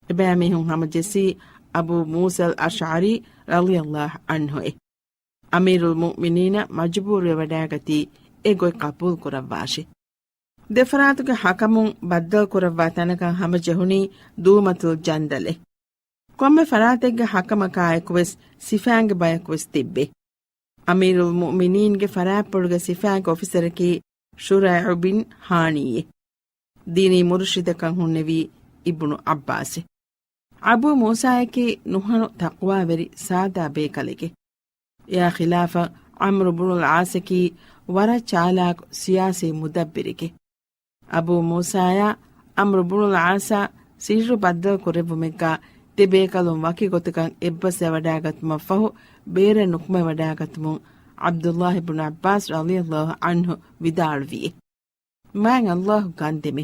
އެބައިމީހުން ހަމަޖެއްސީ އަބޫ މޫސަލް އަޝްޢަރީ ރަޟިޔަﷲ ޢަންހުއެ. އަމީރުލް މުއުމިނީނަށް މަޖުބޫރުވެވަޑައިގަތީ އެ ގޮތް ޤަބޫލު ކުރައްވާށި. ދެފަރާތުގެ ޙަކަމުން ބައްދަލުކުރައްވާ ތަނަކަށް ހަމަޖެހުނީ ދޫމަތުލް ޖަންދަލެ. ކޮންމެ ފަރާތެއްގެ ޙަކަމަކާއެކުވެސް ސިފައިންގެ ބަޔަކުވެސް ތިއްބެ. އަމީރުލް މުއުމިނީންގެ ފަރާތްޕުޅުގެ ސިފައިންގެ އޮފިސަރަކީ ޝުރައިޢު ބިން ހާނީއެ. ދީނީ މުރުޝިދަކަށް ހުންނެވީ އިބްނު ޢައްބާސެ. އަބޫ މޫސާއަކީ ނުހަނު ތަޤްވާވެރި ސާދާ ބޭކަލެކެ. އެއާ ޚިލާފަށް ޢަމްރު ބުނުލް ޢާޞަކީ ވަރަށް ޗާލާކު ސިޔާސީ މުދައްބިރެކޭ. އަބޫ މޫސާޔާ ޢަމްރު ބުނުލް ޢާޞާ ސިއްރު ބައްދަލު ކުރެއްވުމެއްގާ ތި ބޭކަލުން ވަކި ގޮތަކަށް އެއްބަސްވެވަޑާގަތުމަށްފަހު ބޭރަށް ނުކުމެވަޑާގަތުމުން ޢަބްދުﷲ ބުނު ޢައްބާސް ރަޟިޔަﷲ ޢަންހު ވިދާޅުވިއޭ. މާތް ﷲ ގަންދެމޭ.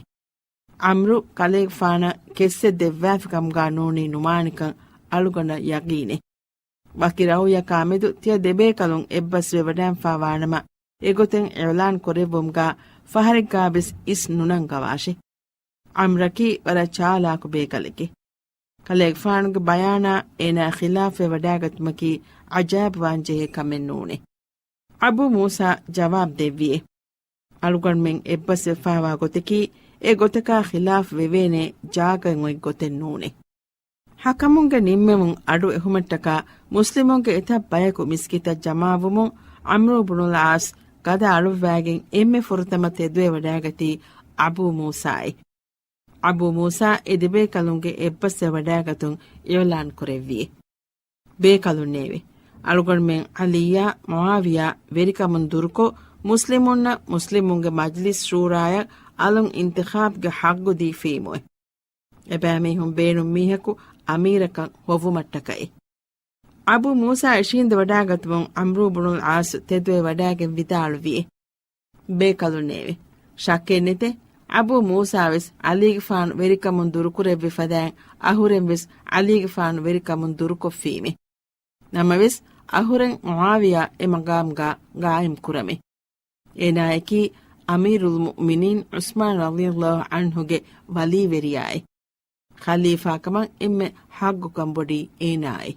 ޢަމްރު ކަލޭގެފާނަށް ކެއްސެއް ދެއްވާފި ކަމުގާ ނޫނީ ނުމާނެކަން އަޅުގަނޑަށް ޔަގީނޭ. ވަކި ރައުޔަކާ މެދު ތިޔަ ދެބޭކަލުން އެއްބަސްވެވަޑާންފާވާނަމަ، އެގޮތެއް އިޢުލާން ކުރެއްވުމުގާ ފަހަރެއްގާވެސް އިސް ނުނަންގަވާށޭ. ޢަމްރަކީ ވަރަށް ޗާލާކު ބޭކަލެކޭ. ކަލޭގެފާނުގެ ބަޔާނާ އޭނާ ޚިލާފްވެވަޑާގަތުމަކީ ޢަޖާއިބުވާންޖެހޭ ކަމެއް ނޫނޭ. އަބޫ މޫސާ ޖަވާބު ދެއްވިއޭ. އަޅުގަނޑުމެން އެއްބަސްވެފާވާ ގޮތަކީ، އެ ގޮތަކާ ޚިލާފް ވެވޭނޭ ޖާގައިން އޮތް ގޮތެއް ނޫނޭ. ޙަކަމުންގެ ނިންމެވުން އަޑު އެހުމަށްޓަކާ، މުސްލިމުންގެ އެތައް ބަޔަކު މިސްކިތަށް ޖަމާވުމުން، ޢަމްރު ބުނުލް ޢާޞް ގަދަ އަޅުއްވައިގެން އެންމެ ފުރަތަމަ ތެދުވެވަޑާގަތީ އަބޫ މޫސާއޭ. އަބޫ މޫސާ އެ ދެބޭކަލުންގެ އެއްބަސްވެވަޑާގަތުން އިޢުލާން ކުރެއްވިއޭ. ބޭކަލުންނޭވެ! އަޅުގަނޑުމެން ޢަލީއާ މުޢާވިޔާ ވެރިކަމުން ދުރުކޮށް، މުސްލިމުންނަށް މުސްލިމުންގެ މަޖްލިސް ޝޫރާއަށް އަލުން އިންތިޚާބްގެ ޙައްޤު ދީފީމުއޭ. އެބައިމީހުން ބޭނުން މީހަކު އަމީރަކަށް ހޮވުމަށްޓަކައި. އަބޫ މޫސާ އިށީނދެވަޑާގަތުމުން ޢަމްރު ބުނުލް ޢާޞް ތެދުވެވަޑާގެން ވިދާޅުވިއޭ. ބޭކަލުންނޭވެ! ޝައްކެއްނެތޭ، އަބޫ މޫސާވެސް ޢަލީގެފާނު ވެރިކަމުން ދުރުކުރެއްވި ފަދައިން، އަހުރެންވެސް ޢަލީގެފާނު ވެރިކަމުން ދުރުކޮށްފީމޭ. ނަމަވެސް، އަހުރެން މުޢާވިޔާ އެ މަގާމްގާ ގާއިމް ކުރަމޭ. އޭނާއަކީ އަމީރުލް މުއުމިނީން ޢުސްމާން ރަޟިޔަﷲ ޢަންހުގެ ވަލީވެރިޔާއޭ. ޚަލީފާކަމަށް އެންމެ ޙައްޤުކަން ބޮޑީ އޭނާއޭ.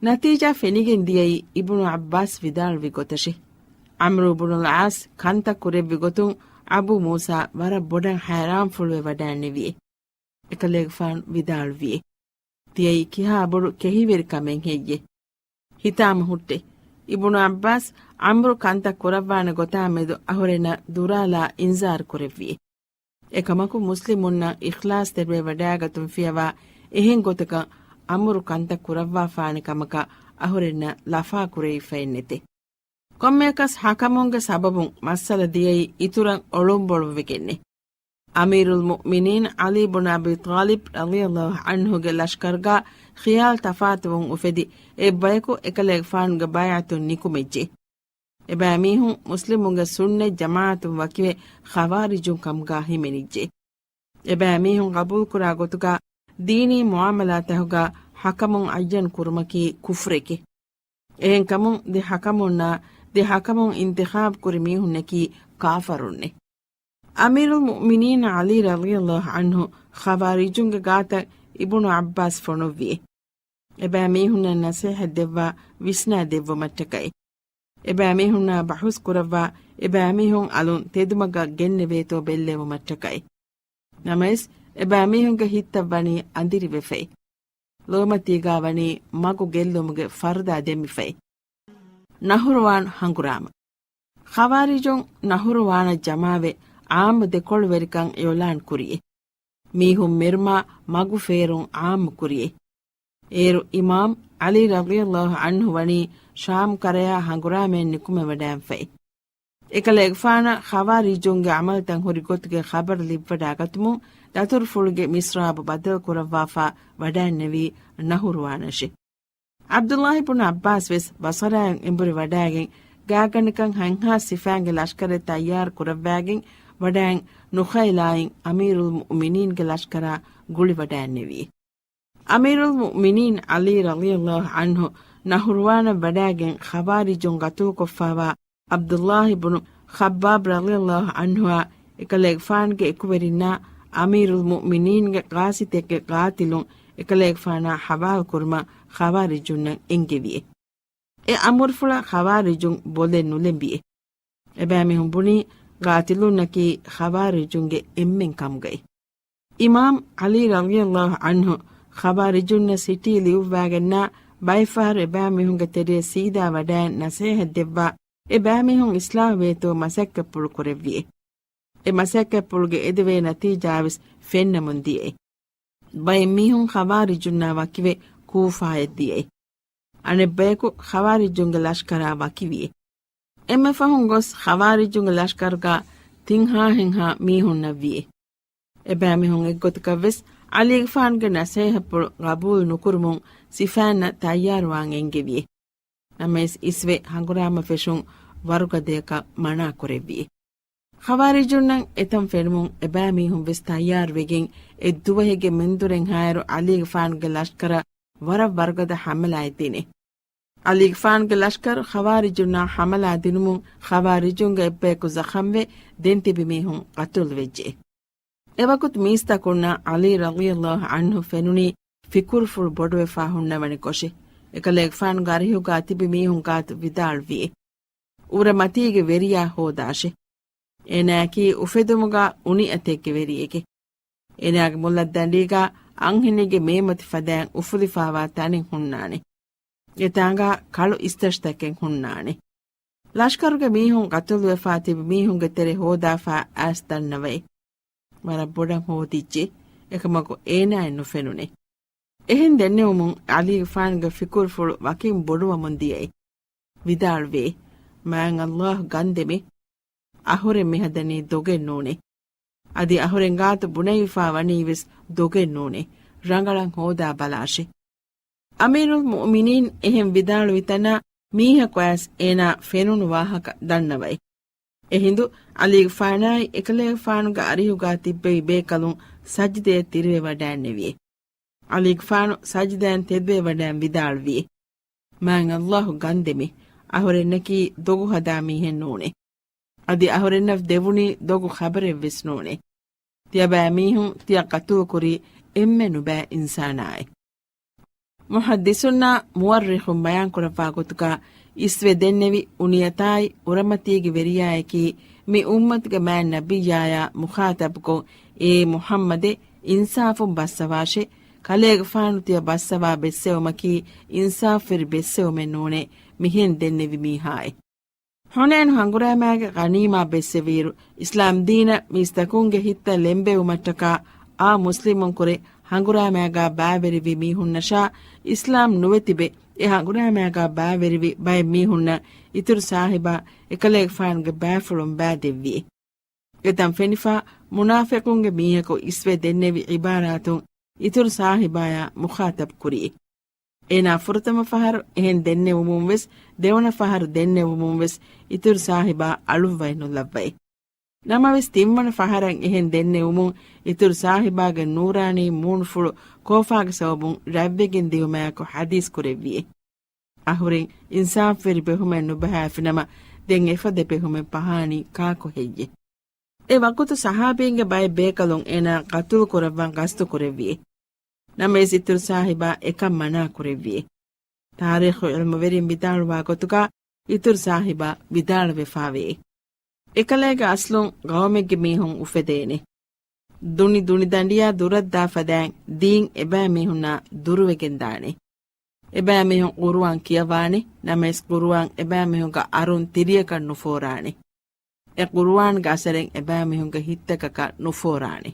ނަތީޖާ ފެނިގެން ދިޔައީ އިބްނު ޢައްބާސް ވިދާޅުވި ގޮތަށޭ. ޢަމްރު ބުނުލް ޢާޞް ކަންތައް ކުރެއްވި ގޮތުން އަބޫ މޫސާ ވަރަށް ބޮޑަށް ހައިރާންފުޅުވެ ވަޑައިންނެވިއޭ. އެކަލޭގެފާނު ވިދާޅުވިއޭ. ތިޔައީ ކިހާ ބޮޑު ކެހިވެރިކަމެއް ހެއްޔޭ؟ ހިތާމަ ހުއްޓޭ. އިބްނު ޢައްބާސް ޢަމްރު ކަންތައް ކުރައްވާނެ ގޮތާ މެދު އަހުރެންނަށް ދުރާލާ އިންޒާރު ކުރެއްވިއޭ. އެކަމަކު މުސްލިމުންނަށް އިޚްލާޞްތެރިވެ ވަޑާގަތުން ފިޔަވާ އެހެން ގޮތަކަށް ޢަމްރު ކަންތައް ކުރައްވާފާނެ ކަމަކަށް އަހުރެންނަށް ލަފާ ކުރެވިފައެއްނެތޭ. ކޮންމެއަކަސް ޙަކަމުންގެ ސަބަބުން މައްސަލަ ދިޔައީ އިތުރަށް އޮޅުންބޮޅުންވެގެންނޭ. އަމީރުލް މުއުމިނީން ޢަލީ ބުނު އަބީ ޠާލިބް ރަޟިޔަﷲ ޢަންހުގެ ލަޝްކަރުގާ ޚިޔާލު ތަފާތުވުން އުފެދި، އެއްބަޔަކު އެކަލޭގެފާނުގެ ބައިޢަތުން ނިކުމެއްޖެ. އެބައިމީހުން މުސްލިމުންގެ ސުންނަތް ޖަމާޢަތުން ވަކިވެ ޚަވާރިޖުން ކަމުގާ ހިމެނިއްޖެ. އެބައިމީހުން ގަބޫލުކުރާ ގޮތުގާ ދީނީ މުޢާމަލާތަކުގާ ޙަކަމުން ޢައްޔަން ކުރުމަކީ ކުފްރެކޭ. އެހެންކަމުން ދެ ޙަކަމުންނާ ދެ ޙަކަމުން އިންތިޚާބު ކުރި މީހުންނަކީ ކާފަރުންނޭ. އަމީރުލް މުއުމިނީން ޢަލީ ރަޟިޔަﷲ ޢަންހު ޚަވާރިޖުންގެ ގާތަށް އިބްނު ޢައްބާސް ފޮނުއްވިއޭ. އެބައިމީހުންނަށް ނަޞޭޙަތް ދެއްވާ ވިސްނާ ދެއްވުމަށްޓަކައި. އެބައިމީހުންނާ ބަޙުސް ކުރައްވާ، އެބައިމީހުން އަލުން ތެދުމަގަށް ގެންނެވޭތޯ ބެއްލެވުމަށްޓަކައި. ނަމަވެސް، އެބައިމީހުންގެ ހިތްތައް ވަނީ އަނދިރިވެފައި. ލޯމަތީގާ ވަނީ މަގު ގެއްލުމުގެ ފަރުދާ ދެމިފައި. ނަހުރުވާން ހަނގުރާމަ. ޚަވާރިޖުން ނަހުރުވާނަށް ޖަމާވެ، ޢާއްމު ދެކޮޅުވެރިކަން އިޢުލާން ކުރިއޭ. މީހުން މެރުމާ މަގު ފޭރުން ޢާއްމު ކުރިއޭ. އޭރު އިމާމް ޢަލީ ރަޟިޔަﷲ ޢަންހު ވަނީ ޝާމް ކަރަޔާ ހަނގުރާމައެއް ނިކުމެވަޑައިންފައި. އެކަލޭގެފާނަށް ޚަވާރިޖުންގެ ޢަމަލުތައް ހުރި ގޮތުގެ ޚަބަރު ލިބިވަޑާގަތުމުން، ދަތުރުފުޅުގެ މިސްރާބު ބަދަލު ކުރައްވާފާ ވަޑައިންނެވީ ނަހުރުވާނަށޭ. ޢަބްދުﷲ ބުނު ޢައްބާސް ވެސް ބަޞަރާއަށް އެނބުރި ވަޑައިގެން، ގާތްގަނޑަކަށް ހަތްހާސް ސިފައިންގެ ލަޝްކަރެއް ތައްޔާރު ކުރައްވައިގެން ވަޑައިން، ނުޚައިލާއިން އަމީރުލް މުއުމިނީންގެ ލަޝްކަރާ ގުޅިވަޑައިންނެވި. އަމީރުލް މުއުމިނީން ޢަލީ ރަޟިޔަﷲ ޢަންހު ނަހުރުވާނަށް ވަޑައިގެން، ޚަވާރިޖުން ގަތުލުކޮށްފާވާ ޢަބްދުﷲ ބުނު ޚައްބާބް ރަޟިޔަﷲ ޢަންހުއާ އެކަލޭގެފާނުގެ އެކުވެރިންނާ އަމީރުލް މުއުމިނީންގެ ޤާޞިދެއްގެ ޤާތިލުން އެކަލޭގެފާނާ ޙަވާލުކުރުމަށް ޚަވާރިޖުންނަށް އެންގެވިއޭ. އެ އަމުރުފުޅަށް ޚަވާރިޖުން ބޮލެއް ނުލެނބިއޭ. އެބައިމީހުން ބުނީ، ޤާތިލުންނަކީ ޚަވާރިޖުންގެ އެންމެން ކަމުގައި. އިމާމް ޢަލީ ރަޟިޔަﷲ ޢަންހު ޚަވާރިޖުންނަށް ސިޓީ ލިޔުއްވާގެންނާ ބައެއްފަހަރު އެބައިމީހުންގެ ތެރޭ ސީދާ ވަޑައިން ނަޞޭޙަތް ދެއްވާ، އެބައިމީހުން އިޞްލާޙުވޭތޯ މަސައްކަތްޕުޅު ކުރެއްވިއޭ. އެ މަސައްކަތްޕުޅުގެ އެދެވޭ ނަތީޖާވެސް ފެންނަމުން ދިޔައީ. ބައެއް މީހުން ޚަވާރިޖުންނާ ވަކިވެ ކޫފާއަށް ދިޔައީ. އަނެއްބަޔަކު ޚަވާރިޖުންގެ ލަޝްކަރާ ވަކިވިއޭ. އެންމެ ފަހުން ގޮސް ޚަވާރިޖުންގެ ލަޝްކަރުގަ ތިން ހާހެއްހާ މީހުންނަށްވިއެ. އެބައިމީހުން އެއްގޮތަކަށްވެސް ޢަލީގެފާނުގެ ނަސޭހަތްޕުޅު ގަބޫލު ނުކުރުމުން ސިފައިންނަށް ތައްޔާރުވާން އެންގެވިއެ. ނަމަވެސް އިސްވެ ހަނގުރާމަ ފެށުން ވަރުގަދަޔަކަށް މަނާކުރެއްވިއެ. ޚަވާރިޖުންނަށް އެތަން ފެނުމުން އެބައިމީހުން ވެސް ތައްޔާރުވެގެން އެއްދުވަހެއްގެ މެންދުރެއްހާއިރު ޢަލީގެފާނުގެ ލަޝްކަރަށް ވަރަށް ވަރުގަދަ ޙަމަލާއެއް ދިނެ. ޢަލީގެފާނުގެ ލަޝްކަރު ޚަވާރިޖުންނާ ޙަމަލާ ދިނުމުން ޚަވާރިޖުންގެ އެއްބަޔަކު ޒަޚަމްވެ ދެން ތިބި މީހުން ޤަތުލުވެއްޖެ. އެވަގުތު މީސްތަކުންނަށް ޢަލީ ރަޟިޔަﷲ ޢަންހު ފެނުނީ ފިކުރުފުޅު ބޮޑުވެފާ ހުންނަވަނިކޮށެ. އެކަލޭގެފާނުގެ އަރިހުގާ ތިބި މީހުން ގާތު ވިދާޅުވިއެ. އުރަމަތީގެ ވެރިޔާ ހޯދާށެ. އޭނާއަކީ އުފެދުމުގާ އުނިއަތެއްގެ ވެރިއެކެ. އޭނާގެ މުލައްދަނޑީގާ އަންހެނެއްގެ މޭމަތި ފަދައިން އުފުލިފާވާ ތަނެއް ހުންނާނެ. އެތާނގާ ކަޅު އިސްތަށިތަކެއް ހުންނާނެ. ލަޝްކަރުގެ މީހުން ގަތުލުވެފާ ތިބި މީހުންގެ ތެރެ ހޯދާފާ އައިސް ދަންނަވައި. ވަރަށް ބޮޑަށް ހޯދިއްޖެ. އެކަމަކު އޭނާއެއް ނުފެނުނެ. އެހެން ދެންނެވުމުން ޢަލީގެފާނުގެ ފިކުރުފުޅު ވަކިން ބޮޑުވަމުން ދިޔައި. ވިދާޅުވޭ، މާތް ﷲ ގަންދެމޭ. އަހުރެން މިހަދަނީ ދޮގެއް ނޫނޭ. އަދި އަހުރެން ގާތު ބުނެވިފާ ވަނީ ވެސް ދޮގެއް ނޫނޭ. ރަނގަޅަށް ހޯދާ ބަލާށޭ. އަމީރުލް މުއުމިނީން އެހެން ވިދާޅުވި ތަނާ މީހަކު އައިސް އޭނާ ފެނުނު ވާހަކަ ދަންނަވައި. އެހިނދު ޢަލީގެފާނާއި އެކަލޭގެފާނުގެ އަރިހުގާ ތިއްބެވި ބޭކަލުން ސަޖިދަޔަށް ތިރިވެވަޑައިންނެވިއެ. ޢަލީގެފާނު ސަޖިދައިން ތެދުވެވަޑައިން ވިދާޅުވިއެ، މާތް ﷲ ގަންދެމޭ، އަހުރެންނަކީ ދޮގު ހަދާ މީހެއް ނޫނޭ. އަދި އަހުރެންނަށް ދެވުނީ ދޮގު ޚަބަރެއްވެސް ނޫނޭ. ތިޔަބައިމީހުން ތިޔަ ޤަތުލުކުރީ އެންމެ ނުބައި އިންސާނާއޭ. މުޙައްދިސުންނާ މުއައްރިޚުން ބަޔާންކުރައްވާ ގޮތުގާ އިސްވެ ދެންނެވި އުނިޔަތާއި އުރަމަތީގެ ވެރިޔާއަކީ މި އުއްމަތުގެ މާތް ނަބިއްޔާޔާ މުޚާޠަބުކޮށް، އޭ މުޙައްމަދޭ، އިންސާފުން ބައްސަވާށޭ، ކަލޭގެފާނު ތިޔަ ބައްސަވާ ބެއްސެވުމަކީ އިންސާފުވެރި ބެއްސެވުމެއް ނޫނޭ، މިހެން ދެންނެވި މީހާއޭ. ޙުނައިނު ހަނގުރާމައިގެ ޣަނީމާ ބެއްސެވިއިރު، އިސްލާމްދީނަށް މީސްތަކުންގެ ހިތްތައް ލެންބެވުމަށްޓަކާ އާ މުސްލިމުންކުރެ ހަނގުރާމައިގާ ބައިވެރިވި މީހުންނަށާ، އިސްލާމް ނުވެ ތިބެ އެ ހަނގުރާމައިގާ ބައިވެރިވި ބައެއް މީހުންނަށް އިތުރު ސާހިބާ އެކަލޭގެފާނުގެ ބައިފުޅުން ބައިދެއްވިއެ. އެތަން ފެނިފާ މުނާފިޤުންގެ މީހަކު އިސްވެ ދެންނެވި ޢިބާރާތުން އިތުރު ސާހިބާޔާ މުޚާޠަބު ކުރިއެ. އޭނާ ފުރަތަމަ ފަހަރު އެހެން ދެންނެވުމުން ވެސް، ދެވަނަ ފަހަރު ދެންނެވުމުން ވެސް އިތުރު ސާހިބާ އަޅުއްވައެއް ނުލައްވައި. ނަމަވެސް ތިންވަނަ ފަހަރަށް އެހެން ދެންނެވުމުން އިތުރު ސާހިބާގެ ނޫރާނީ މޫނުފުޅު ކޯފާގެ ސަބަބުން ރަތްވެގެން ދިޔުމާއެކު ޙަދީޘް ކުރެއްވިއެ. އަހުރެން އިންސާފުވެރި ބެހުމެއް ނުބަހާފިނަމަ، ދެން އެފަދަ ބެހުމެއް ބަހާނީ ކާކު ހެއްޔެ؟ އެ ވަގުތު ޞަޙާބީންގެ ބައެއް ބޭކަލުން އޭނާ ޤަތުލު ކުރައްވަން ގަސްތު ކުރެއްވިއެ. ނަމަވެސް އިތުރު ސާހިބާ އެކަން މަނާ ކުރެއްވިއެ. ތާރީޚު ޢިލްމުވެރިން ވިދާޅުވާ ގޮތުގާ އިތުރު ސާހިބާ ވިދާޅުވެފާވޭ. އެކަލޭގެ އަސްލުން ޤައުމެއްގެ މީހުން އުފެދޭނެ. ދުނި ދުނިދަނޑިޔާ ދުރަށްދާ ފަދައިން ދީން އެބައިމީހުންނާ ދުރުވެގެންދާނެ. އެބައިމީހުން ޤުރުއާން ކިޔަވާނެ، ނަމަވެސް ޤުރުއާން އެބައިމީހުންގެ އަރުން ތިރިޔަކަށް ނުފޯރާނެ. އެ ޤުރުއާންގެ އަސަރެއް އެބައިމީހުންގެ ހިތްތަކަކަށް ނުފޯރާނެ.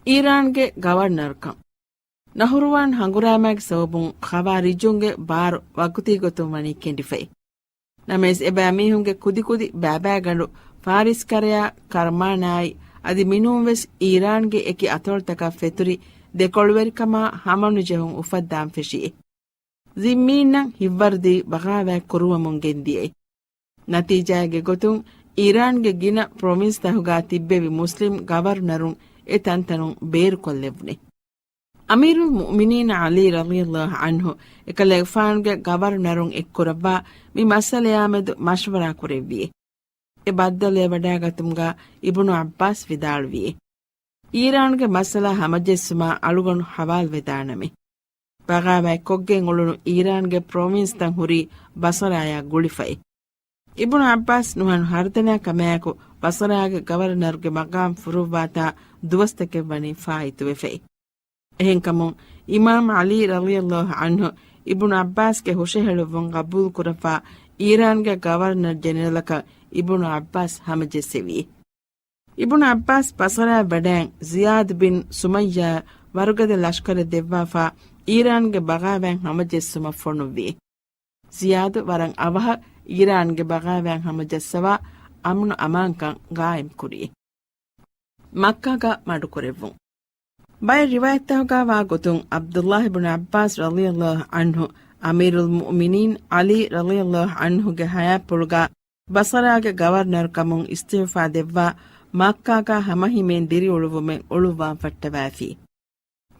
އީރާންގެ ގަވަރނަރުކަން. ނަހުރުވާން ހަނގުރާމައިގެ ސަބަބުން ޚަވާރިޖުންގެ ބާރު ވަގުތީގޮތުން ވަނީ ކެނޑިފައި. ނަމަވެސް އެބައިމީހުންގެ ކުދިކުދި ބައިބައިގަނޑު ފާރިސް ކަރަޔާ ކަރްމާނާއި އަދި މިނޫންވެސް އީރާންގެ އެކި އަތޮޅުތަކަށް ފެތުރި ދެކޮޅުވެރިކަމާ ހަމަނުޖެހުން އުފައްދާން ފެށިއޭ. ޒިއްމީންނަށް ހިތްވަރުދީ ބަޣާވާތް ކުރުވަމުން ގެންދިޔައި. ނަތީޖާއެއްގެ ގޮތުން އީރާންގެ ގިނަ ޕްރޮވިންސްތަކުގާ ތިއްބެވި މުސްލިމް ގަވަރުނަރުން އެ ތަންތަނުން ބޭރުކޮށްލެވުނެ. އަމީރުލް މުއުމިނީން ޢަލީ ރަޟިޔަﷲ ޢަންހު އެކަލޭގެފާނުގެ ގަވަރުނަރުން އެއްކުރައްވާ މި މައްސަލަޔާމެދު މަޝްވަރާ ކުރެއްވިއެ. އެ ބައްދަލުވެވަޑައިގަތުމުގާ އިބްނު ޢައްބާސް ވިދާޅުވިއެ، އީރާންގެ މައްސަލަ ހަމަޖެއްސުމާ އަޅުގަނޑު ހަވާލުވެދާނަމޭ. ބަޣާވާތް ކޮށްގެން އުޅުނު އީރާންގެ ޕްރޮވިންސްތައް ހުރީ ބަޞަރާޔާ ގުޅިފައި. އިބްނު ޢައްބާސް ނުހަނު ހަރުދަނާ ކަމާއެކު ބަޞަރާގެ ގަވަރުނަރުގެ މަޤާމް ފުރުއްވާތާ ދުވަސްތަކެއް ވަނީ ފާއިތުވެފައި. އެހެންކަމުން އިމާމް ޢަލީ ރަޟިޔަﷲ ޢަންހު އިބްނު ޢައްބާސްގެ ހުށަހެޅުއްވުން ޤަބޫލުކުރައްވާ އީރާންގެ ގަވަރުނަރު ޖެނެރަލަކަށް އިބްނު ޢައްބާސް ހަމަޖެއްސެވި. އިބްނު ޢައްބާސް ބަޞަރާއަށް ވަޑައިން ޒިޔާދު ބިން ސުމައްޔާ ވަރުގަދަ ލަޝްކަރެއް ދެއްވާފާ އީރާންގެ ބަޣާވާތް ހަމަޖެއްސުމަށް ފޮނުއްވި. ޒިޔާދު ވަރަށް އަވަހަށް އީރާންގެ ބަޣާވާތް ހަމަޖައްސަވާ އަމްނު އަމާންކަން ގާއިމްކުރީ. މައްކާގަ މަޑުކުރެއްވުން. ބައެއް ރިވާޔަތްތަކުގައިވާ ގޮތުން، ޢަބްދުﷲ ބިން ޢައްބާސް ރަޟިޔަﷲ ޢަންހު، އަމީރުލް މުއުމިނީން ޢަލީ ރަޟިޔަﷲ ޢަންހުގެ ޙަޔާތްޕުޅުގަ ބަޞަރާގެ ގަވަރުނަރުކަމުން އިސްތިޢުފާ ދެއްވާ، މައްކާގަ ހަމަހިމޭން ދިރިއުޅުއްވުމެއް އޮޅުއްވާން ފައްޓަވާފި.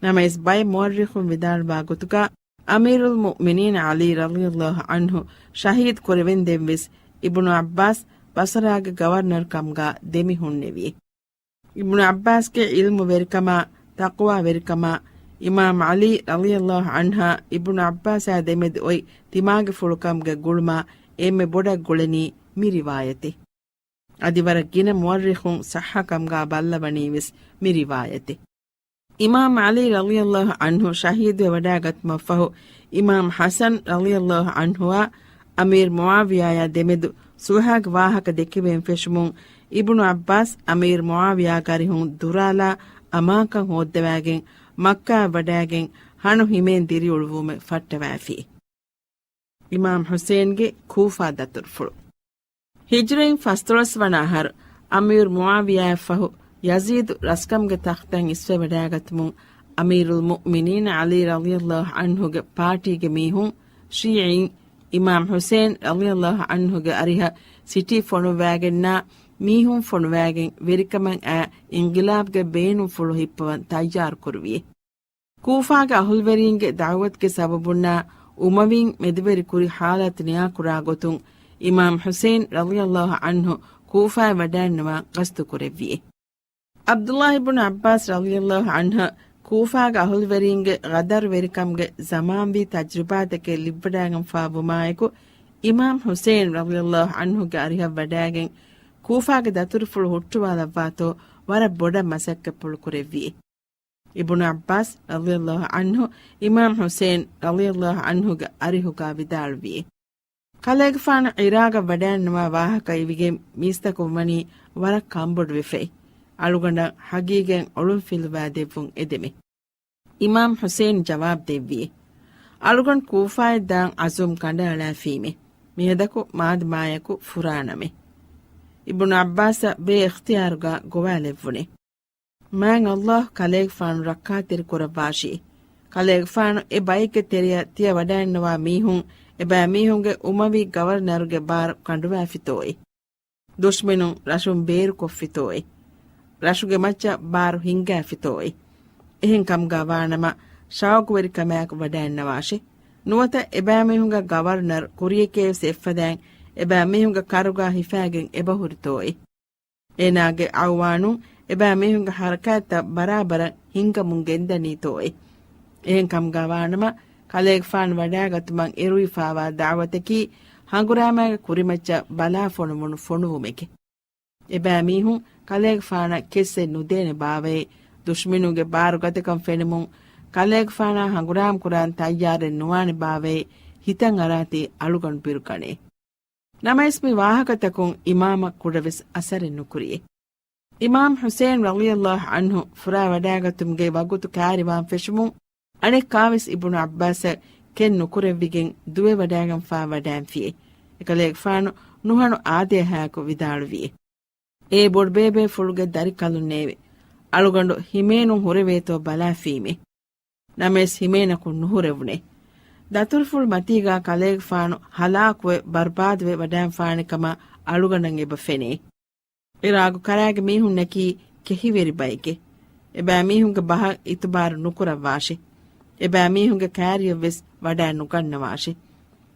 ނަމަވެސް، ބައެއް މުއައްރިޚުން ވިދާޅުވާ ގޮތުގަ، އަމީރުލް މުއުމިނީން ޢަލީ ރަޟިޔަﷲ ޢަންހު ޝަހީދު ކުރެވެންދެންވެސް، އިބްނު ޢައްބާސް ބަޞަރާގެ ގަވަރުނަރުކަމުގަ ދެމި ހުންނެވި. އިބްނު ޢައްބާސްގެ ޢިލްމުވެރިކަމާ، ތަޤްވާވެރިކަމާ، އިމާމް ޢަލީ ރަޟިޔަﷲ ޢަންހާ އިބްނު ޢައްބާސާ ދެމެދު އޮތް ތިމާގެފުޅުކަމުގެ ގުޅުމާ އެންމެ ބޮޑަށް ގުޅެނީ މި ރިވާޔަތެއް. އަދި ވަރަށް ގިނަ މުއައްރިޚުން ޞައްޙަކަމުގަ ބައްލަވަނީވެސް މި ރިވާޔަތެއް. އިމާމް ޢަލީ ރަޟިޔަﷲ ޢަންހު ޝަހީދުވެވަޑައިގަތުމަށްފަހު، އިމާމް ޙަސަން ރަޟިޔަﷲ ޢަންހުއާ އަމީރު މުޢާވިޔާޔާ ދެމެދު ޞުލްޙައިގެ ވާހަކަ ދެކެވެން ފެށުމުން، އިބްނު ޢައްބާސް އަމީރު މުޢާވިޔާގެ އަރިހުން ދުރާލާ އަމާންކަން ހޯއްދަވާގެން، މައްކާއަށް ވަޑާގެން، ހަނު ހިމޭން ދިރިއުޅުއްވުމެއް ފައްޓަވާފި. އިމާމް ޙުސައިންގެ ކޫފާ ދަތުރުފުޅު. ހިޖްރައިން ފަސްދޮޅަސް ވަނަ އަހަރު، އަމީރު މުޢާވިޔާއަށްފަހު، ޔަޒީދު ރަސްކަމުގެ ތަޚްތަށް އިސްވެވަޑައިގަތުމުން، އަމީރުލް މުއުމިނީން ޢަލީ ރަޟިޔަﷲ ޢަންހުގެ ޕާޓީގެ މީހުން، ޝީޢީން، އިމާމް ޙުސައިން ރަޟިޔަﷲ ޢަންހުގެ އަރިހަށް ސިޓީ ފޮނުއްވައިގެންނާ މީހުން ފޮނުވައިގެން ވެރިކަމަށް އައި އިންޤިލާބުގެ ބޭނުންފުޅު ހިއްޕަވަން ތައްޔާރު ކުރުވި. ކޫފާގެ އަހުލުވެރީންގެ ދަޢުވަތުގެ ސަބަބުންނާ އުމަވީން މެދުވެރި ކުރި ޙާލަތު ނިޔާކުރާ ގޮތުން އިމާމް ޙުސައިން ރަޟިޔަﷲ ޢަންހު ކޫފާއަށް ވަޑައިންނަވާން ގަސްތު ކުރެއްވި. ޢަބްދުﷲ ބިން ޢައްބާސް ރަޟިޔަﷲ ޢަންހު ކޫފާގެ އަހުލުވެރީންގެ ޣަދަރުވެރިކަމުގެ ޒަމާންވީ ތަޖްރިބާތަކެއް ލިބިވަޑައިގެންފާވުމާއެކު، އިމާމް ޙުސައިން ރަޟިޔަﷲ ޢަންހުގެ އަރިހަށް ވަޑައިގެން ކޫފާގެ ދަތުރުފުޅު ހުއްޓުވާލައްވާތޯ ވަރަށް ބޮޑަށް މަސައްކަތްޕުޅު ކުރެއްވި. އިބްނު ޢައްބާސް ރަޟިޔަﷲ ޢަންހު އިމާމް ޙުސައިން ރަޟިޔަﷲ ޢަންހުގެ އަރިހުގަ ވިދާޅުވި، ކަލޭގެފާނު ޢިރާޤަށް ވަޑައިންނަވާ ވާހަކަ އިވިގެން މީސްތަކުން ވަނީ ވަރަށް ކަންބޮޑުވެފައި. އަޅުގަނޑަށް ހަގީގަތް އޮޅުންފިލުވާ ދެއްވުން އެދެމެ. އިމާމް ޙުސައިން ޖަވާބު ދެއްވި، އަޅުގަނޑު ކޫފާއަށް ދާން ޢަޒުމް ކަނޑައަޅާފީމެ. މިއަދަކު މާދަމާޔަކު ފުރާނަމެ. އިބްނު ޢައްބާސަށް ބޭ އިޚްތިޔާރުގަ ގޮވާލެއްވުނެ. މާތް ﷲ ކަލޭގެފާނު ރައްކާތެރި ކުރައްވާށި. ކަލޭގެފާނު އެ ބައެއްގެ ތެރެއަށް ތިޔަ ވަޑައިންނަވާ މީހުން އެބައިމީހުންގެ އުމަވީ ގަވަރުނަރުގެ ބާރު ކަނޑުވާފިތޯއޭ؟ ދުޝްމަނުން ރަށުން ބޭރުކޮށްފިތޯއޭ؟ ރަށުގެ މައްޗަށް ބާރު ހިންގާފިތޯއޭ؟ އެހެން ކަމުގަ ވާނަމަ، ޝައުޤުވެރިކަމާއެކު ވަޑައިންނަވާށި. ނުވަތަ އެބައިމީހުންގެ ގަވަރުނަރު ކުރިޔަކޭވެސް އެއްފަދައިން އެބައިމީހުންގެ ކަރުގަ ހިފާގެން އެބަހުރިތޯއޭ؟ އޭނާގެ އަޢުވާނުން އެބައިމީހުންގެ ޙަރަކާތްތައް ބަރާބަރަށް ހިންގަމުން ގެންދަނީތޯއޭ؟ އެހެން ކަމުގަ ވާނަމަ، ކަލޭގެފާނު ވަޑައިގަތުމަށް އެރުވިފާވާ ދަޢުވަތަކީ ހަނގުރާމައިގެ ކުރިމައްޗަށް ބަލާފޮނުވުނު ފޮނުވުމެކެ. އެބައިމީހުން ކަލޭގެފާނަށް ކެއްސެއް ނުދޭނެ ބާވައޭ، ދުޝްމަނުންގެ ބާރުގަދަކަން ފެނުމުން ކަލޭގެފާނާ ހަނގުރާމަ ކުރާން ތައްޔާރެއް ނުވާނެ ބާވައޭ، ހިތަށް އަރާތީ އަޅުގަނޑު ބިރުގަނޭ. ނަމަވެސް މި ވާހަކަތަކުން އިމާމަށް ކުޑަވެސް އަސަރެއް ނުކުރިއެ. އިމާމް ޙުސައިން ރަޟިޔަﷲ ޢަންހު ފުރާވަޑައިގަތުމުގެ ވަގުތު ކައިރިވާން ފެށުމުން، އަނެއްކާވެސް އިބްނު ޢައްބާސަށް ކެއް ނުކުރެއްވިގެން ދުވެވަޑައިގެންފާ ވަޑައިންފިއެ. އެކަލޭގެފާނު ނުހަނު އާދޭހާއެކު ވިދާޅުވިއެ. އޭ ބޮޑުބޭބޭފުޅުގެ ދަރިކަލުންނޭވެ! އަޅުގަނޑު ހިމޭނުން ހުރެވޭތޯ ބަލާފީމެ. ނަމަވެސް ހިމޭނަކުން ނުހުރެވުނެ. ދަތުރުފުޅު މަތީގާ ކަލޭގެފާނު ހަލާކުވެ ބަރުބާދުވެ ވަޑައިންފާނެ ކަމަށް އަޅުގަނޑަށް އެބަ ފެނޭ. އިރާގު ކަރާގެ މީހުންނަކީ ކެހިވެރި ބައެކެ. އެބައިމީހުންގެ ބަހަށް އިތުބާރު ނުކުރައްވާށި. އެބައިމީހުންގެ ކައިރިއަށްވެސް ވަޑައި ނުގަންނަވާށި.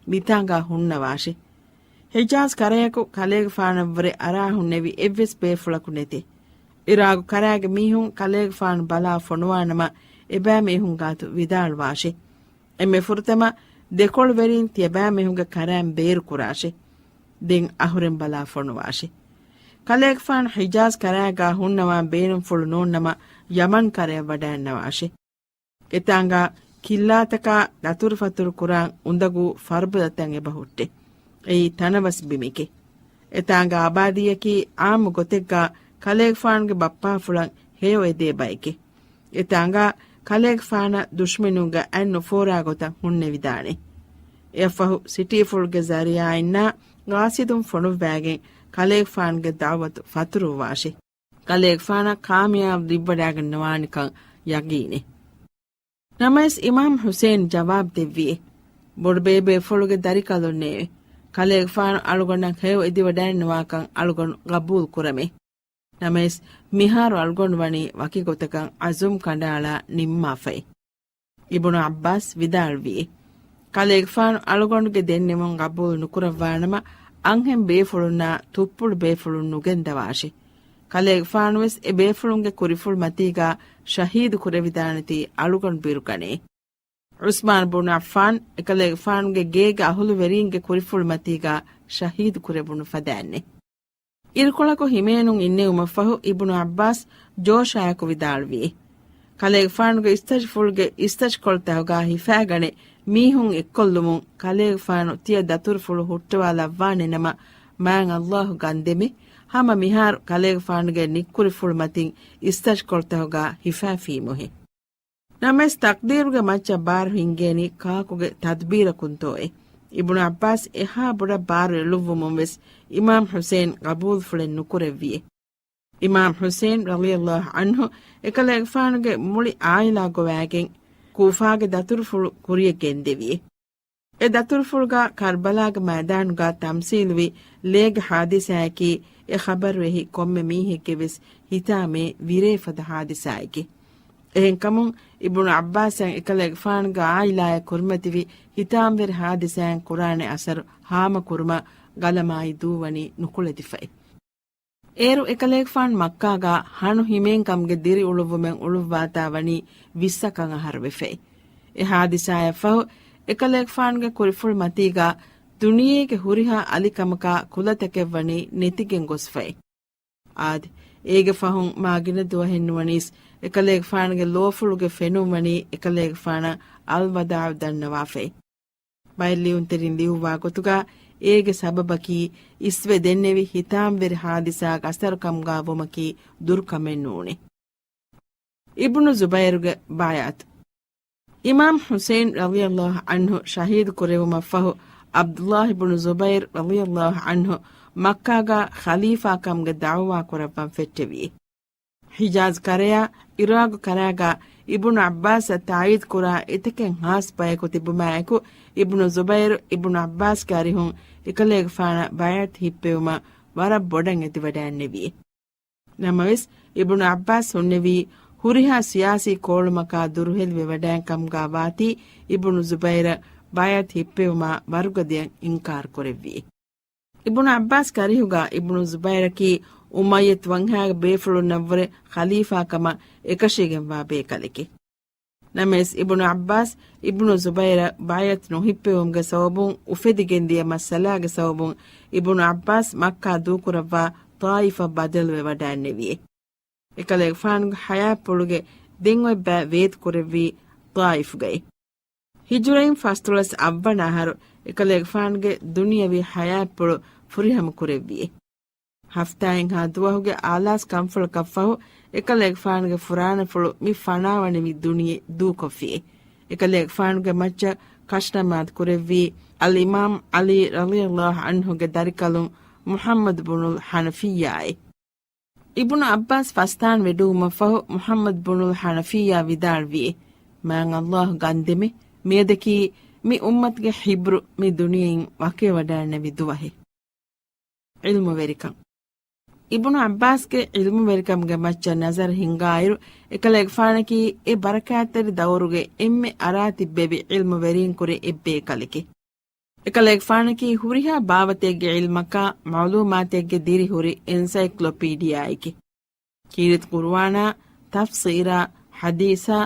މިތާނގާ ހުންނަވާށި. ޙިޖާޒް ކަރަޔަކު ކަލޭގެފާނަށްވުރެ އަރާ ހުންނެވި އެއްވެސް ބޭފުޅަކު ނެތި. އިރާގު ކަރާގެ މީހުން ކަލޭގެފާނު ބަލާ ފޮނުވާނަމަ، އެބައިމީހުން ގާތު ވިދާޅުވާށި. އެންމެ ފުރަތަމަ ދެކޮޅުވެރީން ތިޔަބައިމީހުންގެ ކަރާއިން ބޭރުކުރާށި. ދެން އަހުރެން ބަލާ ފޮނުވާށި. ކަލޭގެފާނު ޙިޖާޒް ކަރާގާ ހުންނަވާން ބޭނުންފުޅު ނޯންނަމަ، ޔަމަން ކަރަޔަށް ވަޑައިންނަވާށި. އެތާނގާ ކިއްލާތަކާ ދަތުރުފަތުރު ކުރާން އުނދަގޫ ފަރުބަދަތައް އެބަ ހުއްޓޭ. އެއީ ތަނަވަސް ބިމެކޭ. އެތާނގާ އަބާދީއަކީ އާއްމު ގޮތެއްގާ ކަލޭގެފާނުގެ ބައްޕާފުޅަށް ހެޔޮ އެދޭ ބައެކޭ. އެތާނގާ ކަލޭގެފާނަށް ދުޝްމަނުންގެ އަތް ނުފޯރާ ގޮތަށް ހުންނެވިދާނެ. އެއަށްފަހު ސިޓީފުޅުގެ ޒަރީޢާއިންނާ ގާސިދުން ފޮނުއްވައިގެން ކަލޭގެފާނުގެ ދަޢުވަތު ފަތުރުއްވާށި. ކަލޭގެފާނަށް ކާމިޔާބު ލިއްވަޑައިގަންނަވާނެކަން ޔަގީނޭ. ނަމަވެސް އިމާމް ޙުސައިން ޖަވާބު ދެއްވިއޭ، ބޮޑުބޭބޭފުޅުގެ ދަރިކަލުންނޭވެ! ކަލޭގެފާނު އަޅުގަނޑަށް ހެޔޮ އެދިވަޑައިންނަވާކަން އަޅުގަނޑު ގަބޫލު ކުރަމޭ. ނަމަވެސް މިހާރު އަޅުގަނޑު ވަނީ ވަކި ގޮތަކަށް އަޒުމް ކަނޑައަޅާ ނިންމާފައި. އިބުނު ޢައްބާސް ވިދާޅުވިއޭ، ކަލޭގެފާނު އަޅުގަނޑުގެ ދެންނެވުން ގަބޫލު ނުކުރައްވާނަމަ، އަންހެން ބޭފުޅުންނާ ތުއްޕުޅު ބޭފުޅުން ނުގެންދަވާށި. ކަލޭގެފާނުވެސް އެ ބޭފުޅުންގެ ކުރިފުޅު މަތީގާ ޝަހީދު ކުރެވިދާނެތީ އަޅުގަނޑު ބިރުގަނޭ. ޢުސްމާން ބުނު ޢައްފާން އެކަލޭގެފާނުގެ ގޭގެ އަހުލުވެރީންގެ ކުރިފުޅު މަތީގާ ޝަހީދު ކުރެވުނު ފަދައިންނޭ. އިރުކޮޅަކު ހިމޭނުން އިންނެވުމަށްފަހު އިބުނު ޢައްބާސް ޖޯޝާއެކު ވިދާޅުވި، ކަލޭގެފާނުގެ އިސްތަށިފުޅުގެ އިސްތަށިކޮޅުތަކުގާ ހިފާގަނެ މީހުން އެއްކޮށްލުމުން ކަލޭގެފާނު ތިޔަ ދަތުރުފުޅު ހުއްޓަވާލައްވާނެ ނަމަ، މާތް ﷲ ގަންދެމެ، ހަމަ މިހާރު ކަލޭގެފާނުގެ ނިއްކުރިފުޅު މަތިން އިސްތަށިކޮޅުތަކުގާ ހިފާފީމުހޭ. ނަމަވެސް ތަޤްދީރުގެ މައްޗަށް ބާރު ހިންގޭނީ ކާކުގެ ތަދްބީރަކުންތޯއޭ؟ އިބުނު ޢައްބާސް އެހާ ބޮޑަށް ބާރު އެޅުއްވުމުން ވެސް އިމާމް ޙުސައިން ގަބޫލުފުޅެއް ނުކުރެއްވިއޭ. އިމާމް ޙުސައިން ރަޟިޔަﷲ ޢަންހު އެކަލޭގެފާނުގެ މުޅި ޢާއިލާ ގޮވައިގެން ކޫފާގެ ދަތުރުފުޅު ކުރިޔަށް ގެންދެވިއޭ. އެ ދަތުރުފުޅުގާ ކަރްބަލާގެ މައިދާނުގާ ތަމްސީލުވި ލޭގެ ޙާދިސާއަކީ އެ ޚަބަރު އެހި ކޮންމެ މީހެއްގެ ވެސް ހިތާމޭ ވިރޭ ފަދަ ޙާދިސާއެކޭ. އެހެންކަމުން އިބުނު ޢައްބާސަށް އެކަލޭގެފާނުގެ ޢާއިލާއަށް ކުރިމަތިވި ހިތާމަވެރި ޙާދިސާއިން ކުރާނެ އަސަރު ހާމަކުރުމަށް ގަލަމާއި ދޫ ވަނީ ނުކުޅެދިފައި. އޭރު އެކަލޭގެފާނު މައްކާގާ ހަނު ހިމޭން ކަމުގެ ދިރިއުޅުއްވުމެއް އުޅުއްވާތާ ވަނީ ވިއްސަކަށް އަހަރު ވެފައި. އެ ޙާދިސާއަށްފަހު އެކަލޭގެފާނުގެ ކުރިފުޅު މަތީގާ ދުނިޔޭގެ ހުރިހާ އަލިކަމަކާ ކުލަތަކެއް ވަނީ ނެތިގެން ގޮސްފައި. އާދެ، އޭގެ ފަހުން މާ ގިނަ ދުވަހެއް ނުވަނީސް އެކަލޭގެފާނުގެ ލޯފުޅުގެ ފެނުން ވަނީ އެކަލޭގެފާނަށް އަލްވަދާޢު ދަންނަވާފައި. ބައެއް ލިޔުންތެރިން ލިޔުއްވާ ގޮތުގާ އޭގެ ސަބަބަކީ އިސްވެ ދެންނެވި ހިތާމަވެރި ޙާދިސާގެ އަސަރު ކަމުގާ ވުމަކީ ދުރުކަމެއް ނޫނޭ. އިބްނު ޒުބައިރުގެ ބައިޢަތު. އިމާމް ޙުސައިން ރަޟިޔަﷲ ޢަންހު ޝަހީދު ކުރެވުމަށްފަހު، ޢަބްދުﷲ ބުނު ޒުބައިރު ރަޟިޔަﷲ ޢަންހު މައްކާގާ ޚަލީފާ ކަމުގެ ދަޢުވާ ކުރައްވަން ފެއްޓެވި. ޙިޖާޒް ކަރަޔާ، އިރާޤު ކަރާގާ އިބްނު ޢައްބާސަށް ތާއީދު ކުރާ އެތަކެއް ހާސް ބަޔަކު ތިބުމާއެކު، އިބްނު ޒުބައިރު އިބްނު ޢައްބާސްގެ އަރިހުން އެކަލޭގެފާނަށް ބައިޢަތު ހިއްޕެވުމަށް ވަރަށް ބޮޑަށް އެދިވަޑައިންނެވި. ނަމަވެސް، އިބްނު ޢައްބާސް ހުންނެވީ ހުރިހާ ސިޔާސީ ކޯޅުމަކާ ދުރުހެލިވެވަޑައިން ކަމުގާ ވާތީ، އިބްނު ޒުބައިރަށް ބައިޢަތު ހިއްޕެވުމާ ވަރުގަދަޔަށް އިންކާރު ކުރެއްވި. އިބްނު ޢައްބާސް ކަރިހުގާ އިބްނު ޒުބައިރަކީ އުމައްޔަތު ވަންހާގެ ބޭފުޅުންނަށްވުރެ ޚަލީފާ ކަމަށް އެކަށީގެންވާ ބޭކަލެކޭ. ނަމަވެސް، އިބްނު ޢައްބާސް އިބްނު ޒުބައިރަށް ބައިޢަތު ނުހިއްޕެވުމުގެ ސަބަބުން އުފެދިގެންދިޔަ މައްސަލާގެ ސަބަބުން އިބްނު ޢައްބާސް މައްކާ ދޫކުރައްވާ ޠާއިފަށް ބަދަލުވެވަޑައިންނެވި. އެކަލޭގެފާނުގެ ޙަޔާތްޕުޅުގެ ދެން އޮތް ބައި ވޭތުކުރެއްވީ ޠާއިފުގައި. ހިޖުރައިން ފަސްދޮޅަސް އަށްވަނަ އަހަރު އެކަލޭގެފާނުގެ ދުނިޔަވީ ޙަޔާތްޕުޅު ފުރިހަމަ ކުރެއްވި. ހަފްތާއެއްހާ ދުވަހުގެ އާލާސް ކަންފުޅަކަށްފަހު، އެކަލޭގެފާނުގެ ފުރާނަފުޅު މި ފަނާވަނިވި ދުނިޔެ ދޫކޮށްފި. އެކަލޭގެފާނުގެ މައްޗަށް ކަށްނަމާދު ކުރެއްވީ އަލްއިމާމް ޢަލީ ރަޟިޔަﷲ ޢަންހުގެ ދަރިކަލުން މުޙައްމަދު ބުނުލް ޙަނަފިއްޔާއޭ. އިބްނު ޢައްބާސް ފަސްދާން ވެޑުވުމަށްފަހު މުޙައްމަދު ބުނުލް ޙަނަފިއްޔާ ވިދާޅުވި، މާތް ﷲ ގަންދެމެ، މިއަދަކީ މި އުއްމަތުގެ ޙިބްރު މި ދުނިޔެއިން ވަކިވެވަޑައިންނެވި ދުވަހެއް. ޢިލްމުވެރިކަން. އިބްނު ޢައްބާސްގެ ޢިލްމުވެރިކަމުގެ މައްޗަށް ނަޒަރު ހިންގާއިރު، އެކަލޭގެފާނަކީ އެ ބަރަކާތްތެރި ދައުރުގެ އެންމެ އަރާތިއްބެވި ޢިލްމުވެރީންކުރެ އެއްބޭކަލެކެ. އެކަލޭގެފާނަކީ ހުރިހާ ބާވަތެއްގެ ޢިލްމަކާ މަޢުލޫމާތެއްގެ ދިރިހުރި އެންސައިކްލޮޕީޑިއާއެކެ. ކީރިތި ޤުރުއާނާ، ތަފްސީރާ، ޙަދީޘާ،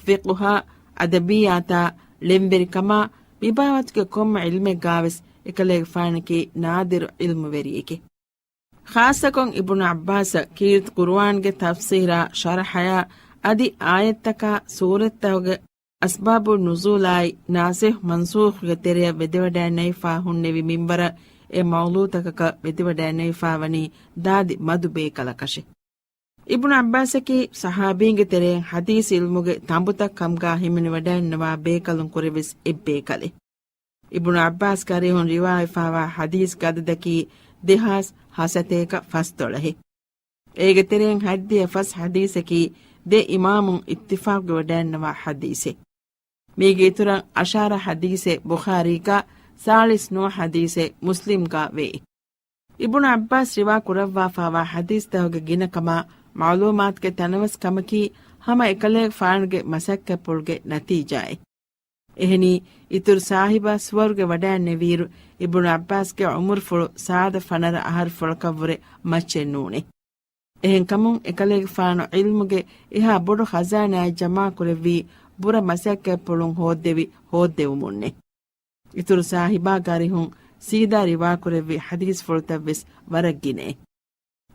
ފިޤުހާ، އަދަބިއްޔާތާ، ޅެންވެރިކަމާ، މިބާވަތުގެ ކޮންމެ ޢިލްމެއްގާވެސް އެކަލޭގެފާނަކީ ނާދިރު ޢިލްމުވެރިއެކެ. ޚާއްޞަކޮށް އިބްނު ޢައްބާސަށް ކީރިތި ޤުރުއާންގެ ތަފްސީރާ، ޝަރަޙަޔާ، އަދި އާޔަތްތަކާ ސޫރަތްތަކުގެ އަސްބާބު ނުޒޫލާއި ނާސިޚް މަންސޫޚްގެ ތެރެއަށް ވެދެވަޑައިނެވިފާ ހުންނެވި މިންވަރަށް އެ މައުޟޫޢުތަކަކަށް ވެދެވަޑައިނެވިފާވަނީ ދާދި މަދު ބޭކަލަކަށެ. އިބްނު ޢައްބާސަކީ ޞަޙާބީންގެ ތެރެއިން ޙަދީޘް ޢިލްމުގެ ތަނބުތައް ކަމުގާ ހިމެނިވަޑައިންނަވާ ބޭކަލުން ކުރެވެސް އެއްބޭކަލެއް. އިބްނު ޢައްބާސްގެ އަރިހުން ރިވާވެފާވާ ޙަދީޘްގެ ޢަދަދަކީ ދެހާސް ހަސަތޭކަ ފަސްދޮޅަހެއް. އޭގެ ތެރެއިން ހަތްދިހަ ފަސް ޙަދީޘަކީ ދެ އިމާމުން އިއްތިފާޤުވެވަޑައިންނަވާ ޙަދީޘެއް. މީގެ އިތުރަށް އަށާރަ ޙަދީޘެއް ބުޚާރީގަ، ސާޅީސް ނުވަ ޙަދީޘެއް މުސްލިމްގަ ވޭ. އިބްނު ޢައްބާސް ރިވާ ކުރައްވާފާވާ ޙަދީޘްތަކުގެ ގިނަކަމާ މަޢުލޫމާތުގެ ތަނަވަސް ކަމަކީ ހަމަ އެކަލޭގެފާނުގެ މަސައްކަތްޕުޅުގެ ނަތީޖާއެއް. އެހެނީ، އިތުރު ސާހިބާ ސުވަރުގެ ވަޑައިންނެވިއިރު، އިބްނު ޢައްބާސްގެ ޢުމުރުފުޅު ސާދަ ފަނަރަ އަހަރުފުޅަކަށްވުރެ މައްޗެއް ނޫނޭ. އެހެންކަމުން، އެކަލޭގެފާނު ޢިލްމުގެ އެހާ ބޮޑު ޚަޒާނާއެއް ޖަމާކުރެއްވީ ބުރަ މަސައްކަތްޕުޅުން ހޯއްދެވި ހޯއްދެވުމުންނޭ. އިތުރު ސާހިބާގެ އަރިހުން ސީދާ ރިވާކުރެއްވި ޙަދީޘްފުޅުތައްވެސް ވަރަށް ގިނައޭ.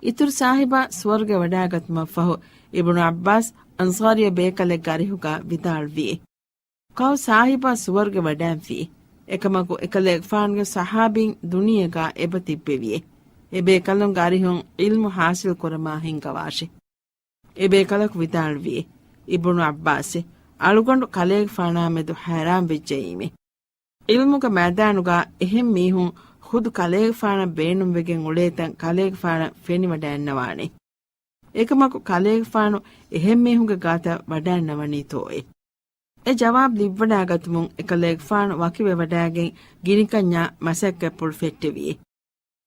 އިތުރު ސާހިބާ ސުވަރުގެ ވަޑައިގަތުމަށްފަހު، އިބްނު ޢައްބާސް އަންޞާރީ ބޭކަލެއްގެ އަރިހުގަ ވިދާޅުވިއޭ. ކައު ސާހިބާ ސުވަރުގެ ވަޑައިންފި. އެކަމަކު އެކަލޭގެފާނުގެ ޞަޙާބީން ދުނިޔޭގަ އެބަ ތިއްބެވިއޭ. އެބޭކަލުންގެ އަރިހުން ޢިލްމު ޙާޞިލް ކުރަމާ ހިންގަވާށޭ. އެބޭކަލަކު ވިދާޅުވިއޭ. އިބްނު ޢައްބާސް، އަޅުގަނޑު ކަލޭގެފާނާމެދު ޙައިރާން ވެއްޖައީމޭ. ޢިލްމުގެ މައިދާނުގަ އެހެން މީހުން ޚުދު ކަލޭގެފާނަށް ބޭނުންވެގެން އުޅޭތަން ކަލޭގެފާނަށް ފެނިވަޑައިންނަވާނެ. އެކަމަކު ކަލޭގެފާނު އެހެން މީހުންގެ ގާތަށް ވަޑައިންނަވަނީތޯއޭ؟ އެ ޖަވާބު ލިބިވަޑައިގަތުމުން އެކަލޭގެފާނު ވަކިވެވަޑައިގެން ގިނިކަންޏާ މަސައްކަތްޕުޅު ފެއްޓެވިއޭ.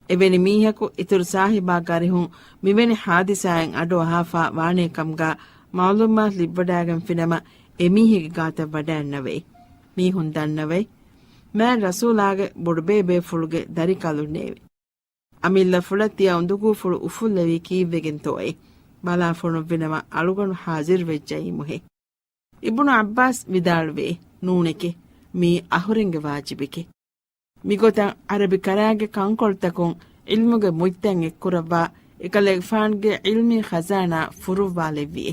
އެވެނި މީހަކު އިތުރު ސާހިބާގެ އަރިހުން މިވެނި ޙާދިސާއިން އަޑުއަހާފަ ވާނޭކަމުގަ މަޢުލޫމާތު ލިބިވަޑައިގެންފިނަމަ އެމީހެއްގެ ގާތަށް ވަޑައިންނަވައި. މީހުން ދަންނަވައި. މާތް ރަސޫލާގެ ބޮޑުބޭބޭފުޅުގެ ދަރިކަލުންނޭވެ. އަމިއްލަފުޅަށް ތިޔަ އުނދަގޫފުޅު އުފުއްލެވީ ކީއްވެގެންތޯއޭ؟ ބަލާ ފޮނުއްވިނަމަ އަޅުގަނޑު ޙާޒިރުވެއްޖައީމުހޭ. އިބްނު ޢައްބާސް ވިދާޅުވި، ނޫނެކޭ، މީ އަހުރެންގެ ވާޖިބެކޭ. މިގޮތަށް ޢަރަބި ކަރާގެ ކަންކޮޅުތަކުން ޢިލްމުގެ މުއްތަން އެއްކުރައްވާ، އެކަލޭގެފާނުގެ ޢިލްމީ ޚަޒާނާ ފުރުއްވާލެއްވިއޭ.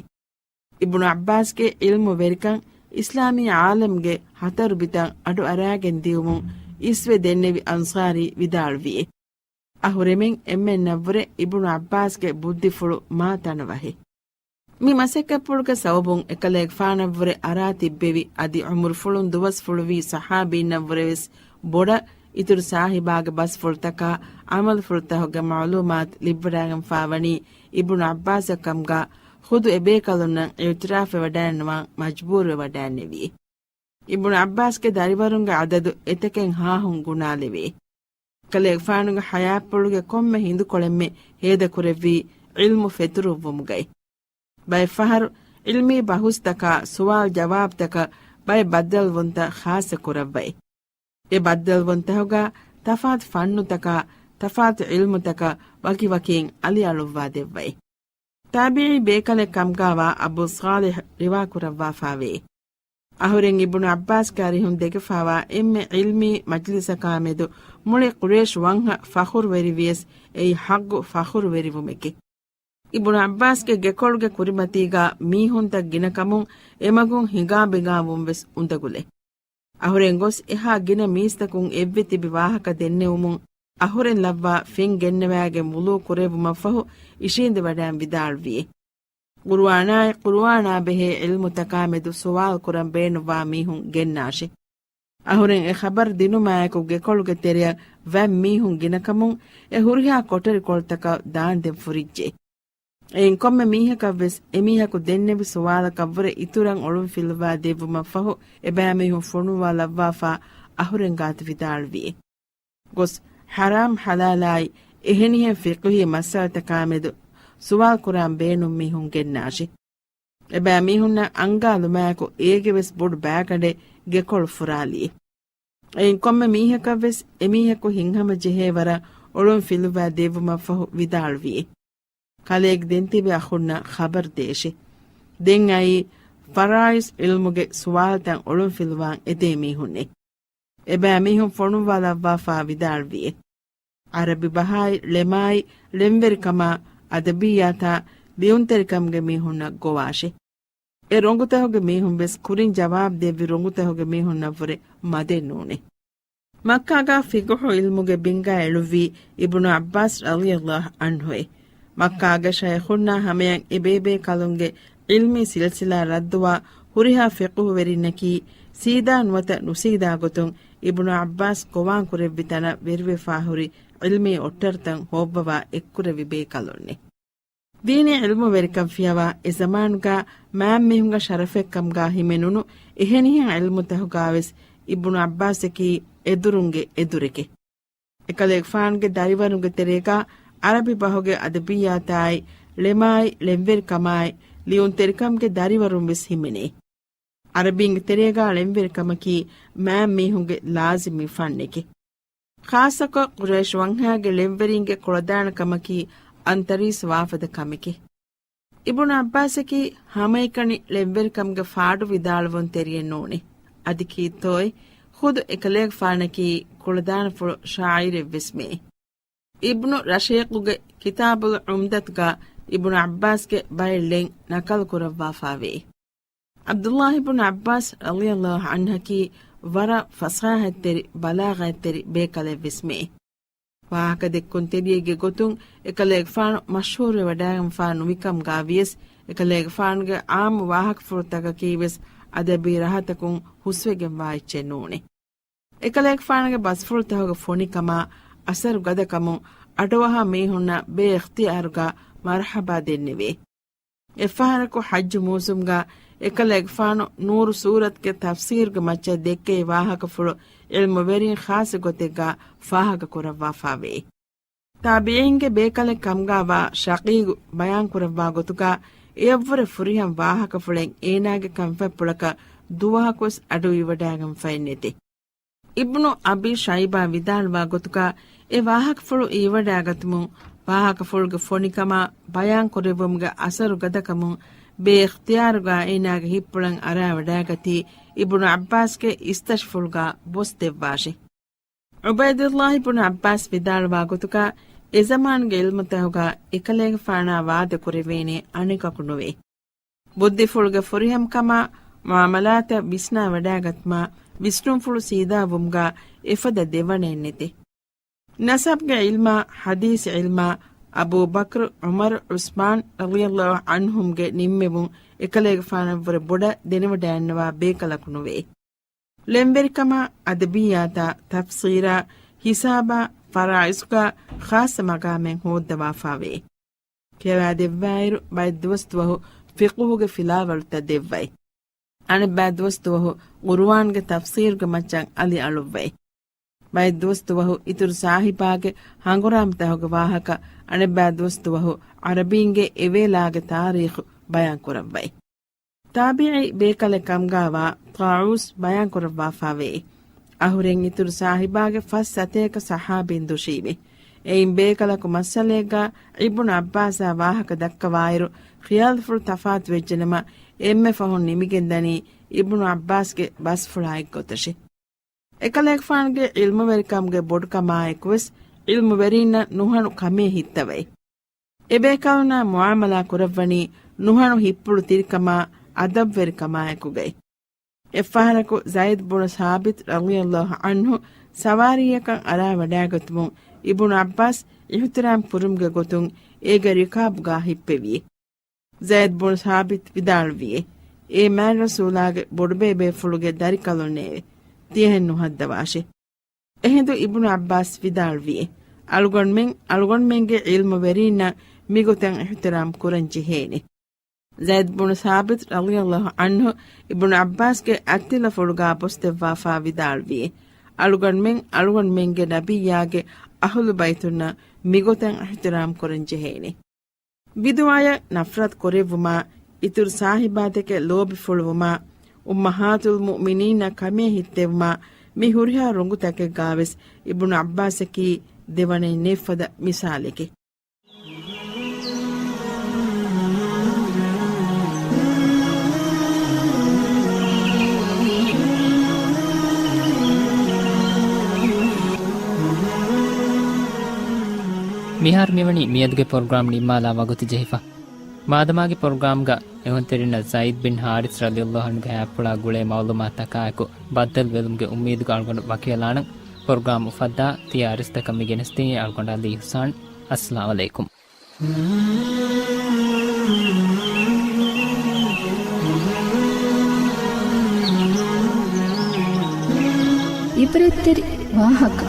އިބްނު ޢައްބާސްގެ ޢިލްމުވެރިކަން އިސްލާމީ ޢާލަމްގެ ހަތަރު ބިތަށް އަޑު އަރާގެން ދިޔުމުން އިސްވެ ދެންނެވި އަންޞާރީ ވިދާޅުވިއޭ. އަހުރެމެން އެންމެންނަށްވުރެ އިބްނު ޢައްބާސްގެ ބުއްދިފުޅު މާ ތަނަވަހެއް. މި މަސައްކަތްޕުޅުގެ ސަބަބުން އެކަލޭގެފާނަށްވުރެ އަރާ ތިއްބެވި އަދި ޢުމުރުފުޅުން ދުވަސްފުޅުވީ ޞަޙާބީންނަށްވުރެވެސް ބޮޑަށް އިތުރު ސާހިބާގެ ބަސްފުޅުތަކާ ޢަމަލުފުޅުތަކުގެ މަޢުލޫމާތު ލިބިވަޑައިގެންފާވަނީ އިބްނު ޢައްބާސަށް ކަމުގަ ޚުދު އެބޭކަލުންނަށް އިޢުތިރާފެވަޑައިންނަވާން މަޖްބޫރުވެވަޑައިންނެވި. އިބްނު ޢައްބާސްގެ ދަރިވަރުންގެ އަދަދު އެތަކެއް ހާހުން ގުނާލެވޭ. ކަލޭގެފާނުގެ ޙަޔާތްޕުޅުގެ ކޮންމެ ހިނދުކޮޅެއްމެ ހޭދަކުރެއްވީ ޢިލްމު ފެތުރުއްވުމުގައި. ބައެއްފަހަރު ޢިލްމީ ބަހުސްތަކާ ސުވާލު ޖަވާބުތަކަށް ބައެއް ބައްދަލުވުންތައް ޚާއްޞަ ކުރައްވައި. އެ ބައްދަލުވުންތަކުގަ ތަފާތު ފަންނުތަކާ ތަފާތު ޢިލްމުތަކަށް ވަކިވަކީން އަލިއަޅުއްވާ ދެއްވައި. ތާބިޢީ ބޭކަލެއް ކަމުގާވާ އަބޫ ޞާލިޙް ރިވާކުރައްވާފާވޭ. އަހުރެން އިބްނު ޢައްބާސްގެ އަރިހުން ދެކެފާވާ އެންމެ ޢިލްމީ މަޖްލިސަކާމެދު މުޅި ޤުރައިޝް ވަންހަ ފަޚުރުވެރިވިޔަސް އެއީ ޙައްޤު ފަޚުރުވެރިވުމެކޭ. އިބްނު ޢައްބާސްގެ ގެކޮޅުގެ ކުރިމަތީގާ މީހުންތައް ގިނަކަމުން އެމަގުން ހިނގާބިނގާވުން ވެސް އުނދަގުލޭ. އަހުރެން ގޮސް އެހާ ގިނަ މީސްތަކުން އެއްވެ ތިބި ވާހަކަ ދެންނެވުމުން އަހުރެން ލައްވާ ފެން ގެންނަވާގެން ވުޟޫ ކުރެއްވުމަށްފަހު އިށީނދެވަޑައިން ވިދާޅުވި. ޤުރުއާނާއި ޤުރުއާނާ ބެހޭ ޢިލްމުތަކާމެދު ސުވާލު ކުރަން ބޭނުންވާ މީހުން ގެންނާށި. އަހުރެން އެ ޚަބަރު ދިނުމާއެކު ގެކޮޅުގެ ތެރެއަށް ވަން މީހުން ގިނަކަމުން އެ ހުރިހާ ކޮޓަރިކޮޅުތަކަށް ދާންދެން ފުރިއްޖެ. އެއިން ކޮންމެ މީހަކަށްވެސް އެމީހަކު ދެންނެވި ސުވާލަކަށްވުރެ އިތުރަށް އޮޅުން ފިލުވާ ދެއްވުމަށްފަހު އެބައިމީހުން ފޮނުއްވާލައްވާފާ އަހުރެން ގާތު ވިދާޅުވި. ގޮސް ޙަރާމް ޙަލާލާއި އެހެނިހެން ފިޤުހީ މައްސަލަތަކާމެދު ސުވާލު ކުރާން ބޭނުން މީހުން ގެންނާށި. އެބައިމީހުންނަށް އަންގާލުމާއެކު އޭގެވެސް ބޮޑު ބައިގަނޑެއް ގެކޮޅު ފުރާލި. އެއިން ކޮންމެ މީހަކަށްވެސް އެމީހަކު ހިތްހަމަޖެހޭ ވަރަށް އޮޅުން ފިލުވާ ދެއްވުމަށްފަހު ވިދާޅުވި. ކަލޭގެ ދެން ތިބި އަޚުންނަށް ޚަބަރު ދޭށި. ދެން އައީ ފަރާއިޒް ޢިލްމުގެ ސުވާލުތައް އޮޅުން ފިލުވާން އެދޭ މީހުންނޭ. އެބައިމީހުން ފޮނުއްވާލައްވާފާ ވިދާޅުވި. ޢަރަބި ބަހާއި ޅެމާއި ޅެންވެރިކަމާ އަދަބިއްޔާތާ ލިޔުންތެރިކަމުގެ މީހުންނަށް ގޮވާށި. އެ ރޮނގުތަކުގެ މީހުން ވެސް ކުރިން ޖަވާބު ދެއްވި ރޮނގުތަކުގެ މީހުންނަށްވުރެ މަދެއް ނޫނޭ. މައްކާގާ ފިޤުހު ޢިލްމުގެ ބިންގާ އެޅުއްވީ އިބްނު ޢައްބާސް ރަޟިޔަﷲ ޢަންހުއޭ. މައްކާގެ ޝައިޚުންނާ ހަމަޔަށް އެ ބޭބޭކަލުންގެ ޢިލްމީ ސިލްސިލާ ރައްދުވާ ހުރިހާ ފިޤުހުވެރިންނަކީ ސީދާ ނުވަތަ ނުސީދާ ގޮތުން އިބްނު ޢައްބާސް ގޮވާން ކުރެއްވި ތަނަށް ވެރިވެފާ ހުރި ޢިލްމީ އޮއްޓަރުތައް ހޯއްވަވާ އެއްކުރެއްވި ބޭކަލުންނެ. ދީނީ ޢިލްމުވެރިކަން ފިޔަވާ އެ ޒަމާނުގާ މާތް މީހުންގެ ޝަރަފެއްކަމުގާ ހިމެނުނު އެހެނިހެން ޢިލްމުތަކުގާވެސް އިބްނު ޢައްބާސަކީ އެދުރުންގެ އެދުރެކެ. އެކަލޭގެފާނުގެ ދަރިވަރުންގެ ތެރޭގާ ޢަރަބި ބަހުގެ އަދަބިއްޔާތާއި، ޅެމާއި، ޅެންވެރިކަމާއި، ލިޔުންތެރިކަމުގެ ދަރިވަރުން ވެސް ހިމެނޭ. ޢަރަބީންގެ ތެރޭގާ ޅެންވެރިކަމަކީ މާތް މީހުންގެ ލާޒިމީ ފަންނެކެ. ޚާއްޞަކޮށް ޤުރައިޝް ވަންހާގެ ޅެންވެރިންގެ ކުޅަދާނަ ކަމަކީ އަންތަރީސް ވާފަދަ ކަމެކެ. އިބްނު ޢައްބާސަކީ ހަމައެކަނި ޅެންވެރިކަމުގެ ފާޑު ވިދާޅުވުންތެރިއެއް ނޫނޭ. އަދި ކީއްތޯއޭ ޚުދު އެކަލޭގެފާނަކީ ކުޅަދާނަފުޅު ޝާޢިރެއްވެސް މެއޭ. އިބްނު ރަޝީޤުގެ ކިތާބުލް ޢުމްދަތުގަ އިބްނު ޢައްބާސްގެ ބައެއް ޅެން ނަޤަލު ކުރައްވާފާވޭ. ޢަބްދުﷲ އިބްނު ޢައްބާސް ރަޟިޔަﷲ ޢަންހަކީ ވަރަށް ފަޞާޙަތްތެރި، ބަލާޣަތްތެރި ބޭކަލެއްވެސް މެއޭ. ވާހަކަދެއްކުންތެރިއެއްގެ ގޮތުން އެކަލޭގެފާނު މަޝްހޫރުވެވަޑައިގެންފާ ނުވިކަމުގާ ވިޔަސް، އެކަލޭގެފާނުގެ ޢާއްމު ވާހަކަފުޅުތަކަކީވެސް އަދަބީ ރަހަތަކުން ހުސްވެގެންވާ އެއްޗެއް ނޫނޭ. އެކަލޭގެފާނުގެ ބަސްފުޅުތަކުގެ ފޮނިކަމާ، އަސަރު ގަދަކަމުން އަޑުއަހާ މީހުންނަށް ބޭ އިޚްތިޔާރުގާ މަރްޙަބާ ދެންނެވޭ. އެއްފަހަރަކު ޙައްޖު މޫސުމްގާ އެކަލޭގެފާނު ނޫރު ސޫރަތުގެ ތަފްސީރުގެ މައްޗަށް ދެއްކެވި ވާހަކަފުޅު ޢިލްމުވެރިން ޚާއްޞަ ގޮތެއްގާ ފާހަގަކުރައްވާފާވޭ. ތާބިޢީންގެ ބޭކަލެއް ކަމުގާ ވާ ޝަޤީޤު ބަޔާންކުރައްވާ ގޮތުގާ، އެޔަށްވުރެ ފުރިހަމަ ވާހަކަފުޅެއް އޭނާގެ ކަންފަތްޕުޅަކަށް ދުވަހަކުވެސް އަޑުއިވަޑައިގެންފައެއް ނެތޭ. އިބްނު އަބީ ޝައިބާ ވިދާޅުވާ ގޮތުގާ، އެ ވާހަކަފުޅު އިވަޑައިގަތުމުން، ވާހަކަފުޅުގެ ފޮނިކަމާ، ބަޔާން ކުރެއްވުމުގެ އަސަރު ގަދަކަމުން، ބޭ އިޚްތިޔާރުގާ އޭނާގެ ހިތްޕުޅަށް އަރާވަޑައިގަތީ، އިބްނު ޢައްބާސްގެ އިސްތަށިފުޅުގާ ބޮސް ދެއްވާށި. ޢުބައިދުﷲ އިބްނު ޢައްބާސް ވިދާޅުވާ ގޮތުގާ، އެ ޒަމާނުގެ ޢިލްމުތަކުގާ އެކަލޭގެފާނާ ވާދަ ކުރެވޭނެ އަނެކަކު ނުވޭ. ބުއްދިފުޅުގެ ފުރިހަމަކަމާ، މުޢާމަލާތަށް ވިސްނާވަޑައިގަތުމާ، ވިސްނުންފުޅު ސީދާވުމުގާ އެފަދަ ދެވަނައެއް ނެތޭ. ނަސަބްގެ ޢިލްމާ، ޙަދީޘް ޢިލްމާ، އަބޫބަކްރު، ޢުމަރު، ޢުސްމާން ރަޟިޔަﷲ ޢަންހުމްގެ ނިންމެވުން އެކަލޭގެފާނަށްވުރެ ބޮޑަށް ދެނެވަޑައިންނަވާ ބޭކަލަކު ނުވޭ. ޅެންވެރިކަމާ، އަދަބިއްޔާތާ، ތަފްސީރާ، ހިސާބާ، ފަރާއިޒުގާ ޚާއްޞަ މަގާމެއް ހޯއްދަވާފާވޭ. ކިޔަވާދެއްވާއިރު، ބައެއް ދުވަސްދުވަހު ފިޤުހުގެ ފިލާވަޅުތައް ދެއްވައި. އަނެއްބައި ދުވަސްދުވަހު ޤުރުއާންގެ ތަފްސީރުގެ މައްޗަށް އަލި އަޅުއްވައި. ބައެއް ދުވަސްދުވަހު އިތުރު ސާހިބާގެ ހަނގުރާމަތަކުގެ ވާހަކަ، އަނެއްބައި ދުވަސްދުވަހު ޢަރަބީންގެ އެވޭލާގެ ތާރީޚު ބަޔާންކުރައްވައި. ތާބިޢީ ބޭކަލެއް ކަމުގާވާ ޠާއޫސް ބަޔާންކުރައްވާފާވޭ. އަހުރެން އިތުރު ސާހިބާގެ ފަސް ސަތޭކަ ޞަޙާބީން ދުށީމޭ. އެއިން ބޭކަލަކު މައްސަލައެއްގާ އިބްނު ޢައްބާސާ ވާހަކަ ދައްކަވާއިރު، ޚިޔާލުފުޅު ތަފާތުވެއްޖެނަމަ، އެންމެ ފަހުން ނިމިގެންދަނީ އިބްނު ޢައްބާސްގެ ބަސްފުޅާ އެއްގޮތަށޭ. އެކަލޭގެފާނުގެ ޢިލްމުވެރިކަމުގެ ބޮޑުކަމާއެކުވެސް، ޢިލްމުވެރީންނަށް ނުހަނު ކަމޭ ހިއްތަވައި. އެބޭކަލުންނާ މުޢާމަލާ ކުރައްވަނީ ނުހަނު ހިތްޕުޅު ތިރިކަމާ، އަދަބުވެރިކަމާއެކުގައި. އެއްފަހަރަކު ޒައިދް ބުނު ސާބިތް ރަޟިޔަﷲ ޢަންހު ސަވާރީއަކަށް އަރާވަޑައިގަތުމުން، އިބްނު ޢައްބާސް އިޙުތިރާމް ކުރުމުގެ ގޮތުން އޭގެ ރިކާބުގާ ހިއްޕެވިއޭ. ޒައިދް ބުނު ސާބިތް ވިދާޅުވިއޭ، އޭ މާތްރަސޫލާގެ ބޮޑުބޭބޭފުޅުގެ ދަރިކަލުންނޭވެ! ތިޔަހެން ނުހައްދަވާށޭ. އެހިނދު އިބްނު ޢައްބާސް ވިދާޅުވިއޭ، އަޅުގަނޑުމެން އަޅުގަނޑުމެންގެ ޢިލްމުވެރީންނަށް މިގޮތަށް އިޙުތިރާމް ކުރަން ޖެހޭނެ. ޒައިދް ބުނު ސާބިތް ރަޟިޔަﷲ ޢަންހު އިބްނު ޢައްބާސްގެ އަތްތިލަފުޅުގާ ބޮސްދެއްވާފާ ވިދާޅުވިއޭ، އަޅުގަނޑުމެން އަޅުގަނޑުމެންގެ ނަބިއްޔާގެ އަހުލު ބައިތުންނަށް މިގޮތަށް އިޙުތިރާމް ކުރަން ޖެހޭނެ. ބިދުޢަޔަށް ނަފްރަތު ކުރެއްވުމާ، އިތުރު ސާހިބާތަކެއް ލޯބިފުޅުވުމާ، އުއްމަހާތުލް މުއުމިނީންނަށް ކަމޭ ހިއްތެވުމާ، މި ހުރިހާ ރޮނގުތަކެއްގާވެސް އިބްނު ޢައްބާސަކީ ދެވަނައެއް ނެތްފަދަ މިސާލެކެއް. މިހާރު މިވަނީ މިއަދުގެ ޕްރޮގްރާމް ނިންމާލާ ވަގުތު ޖެހިފަ. މާދަމާގެ ޕްރޮގްރާމްގަ އެހުންތެރިންނަށް ޒައިދް ބިން ޙާރިޘް ރަޟިޔަﷲ ޢަންހުގެ ޙަޔާތްޕުޅާ ގުޅޭ މަޢުލޫމާތުތަކާއެކު ބައްދަލުވެލުމުގެ އުއްމީދުގަ އަޅުގަނޑު ވަކިވެލާނަން. ޕްރޮގްރާމް އުފައްދާ ތިޔަ އަރިސްތަކަށް މި ގެނެސްދިނީ އަޅުގަނޑު ޢަލީ އިޙްސާން. އައްސަލާމް ޢަލައިކުމް. އިބްރަތްތެރި ވާހަކަ.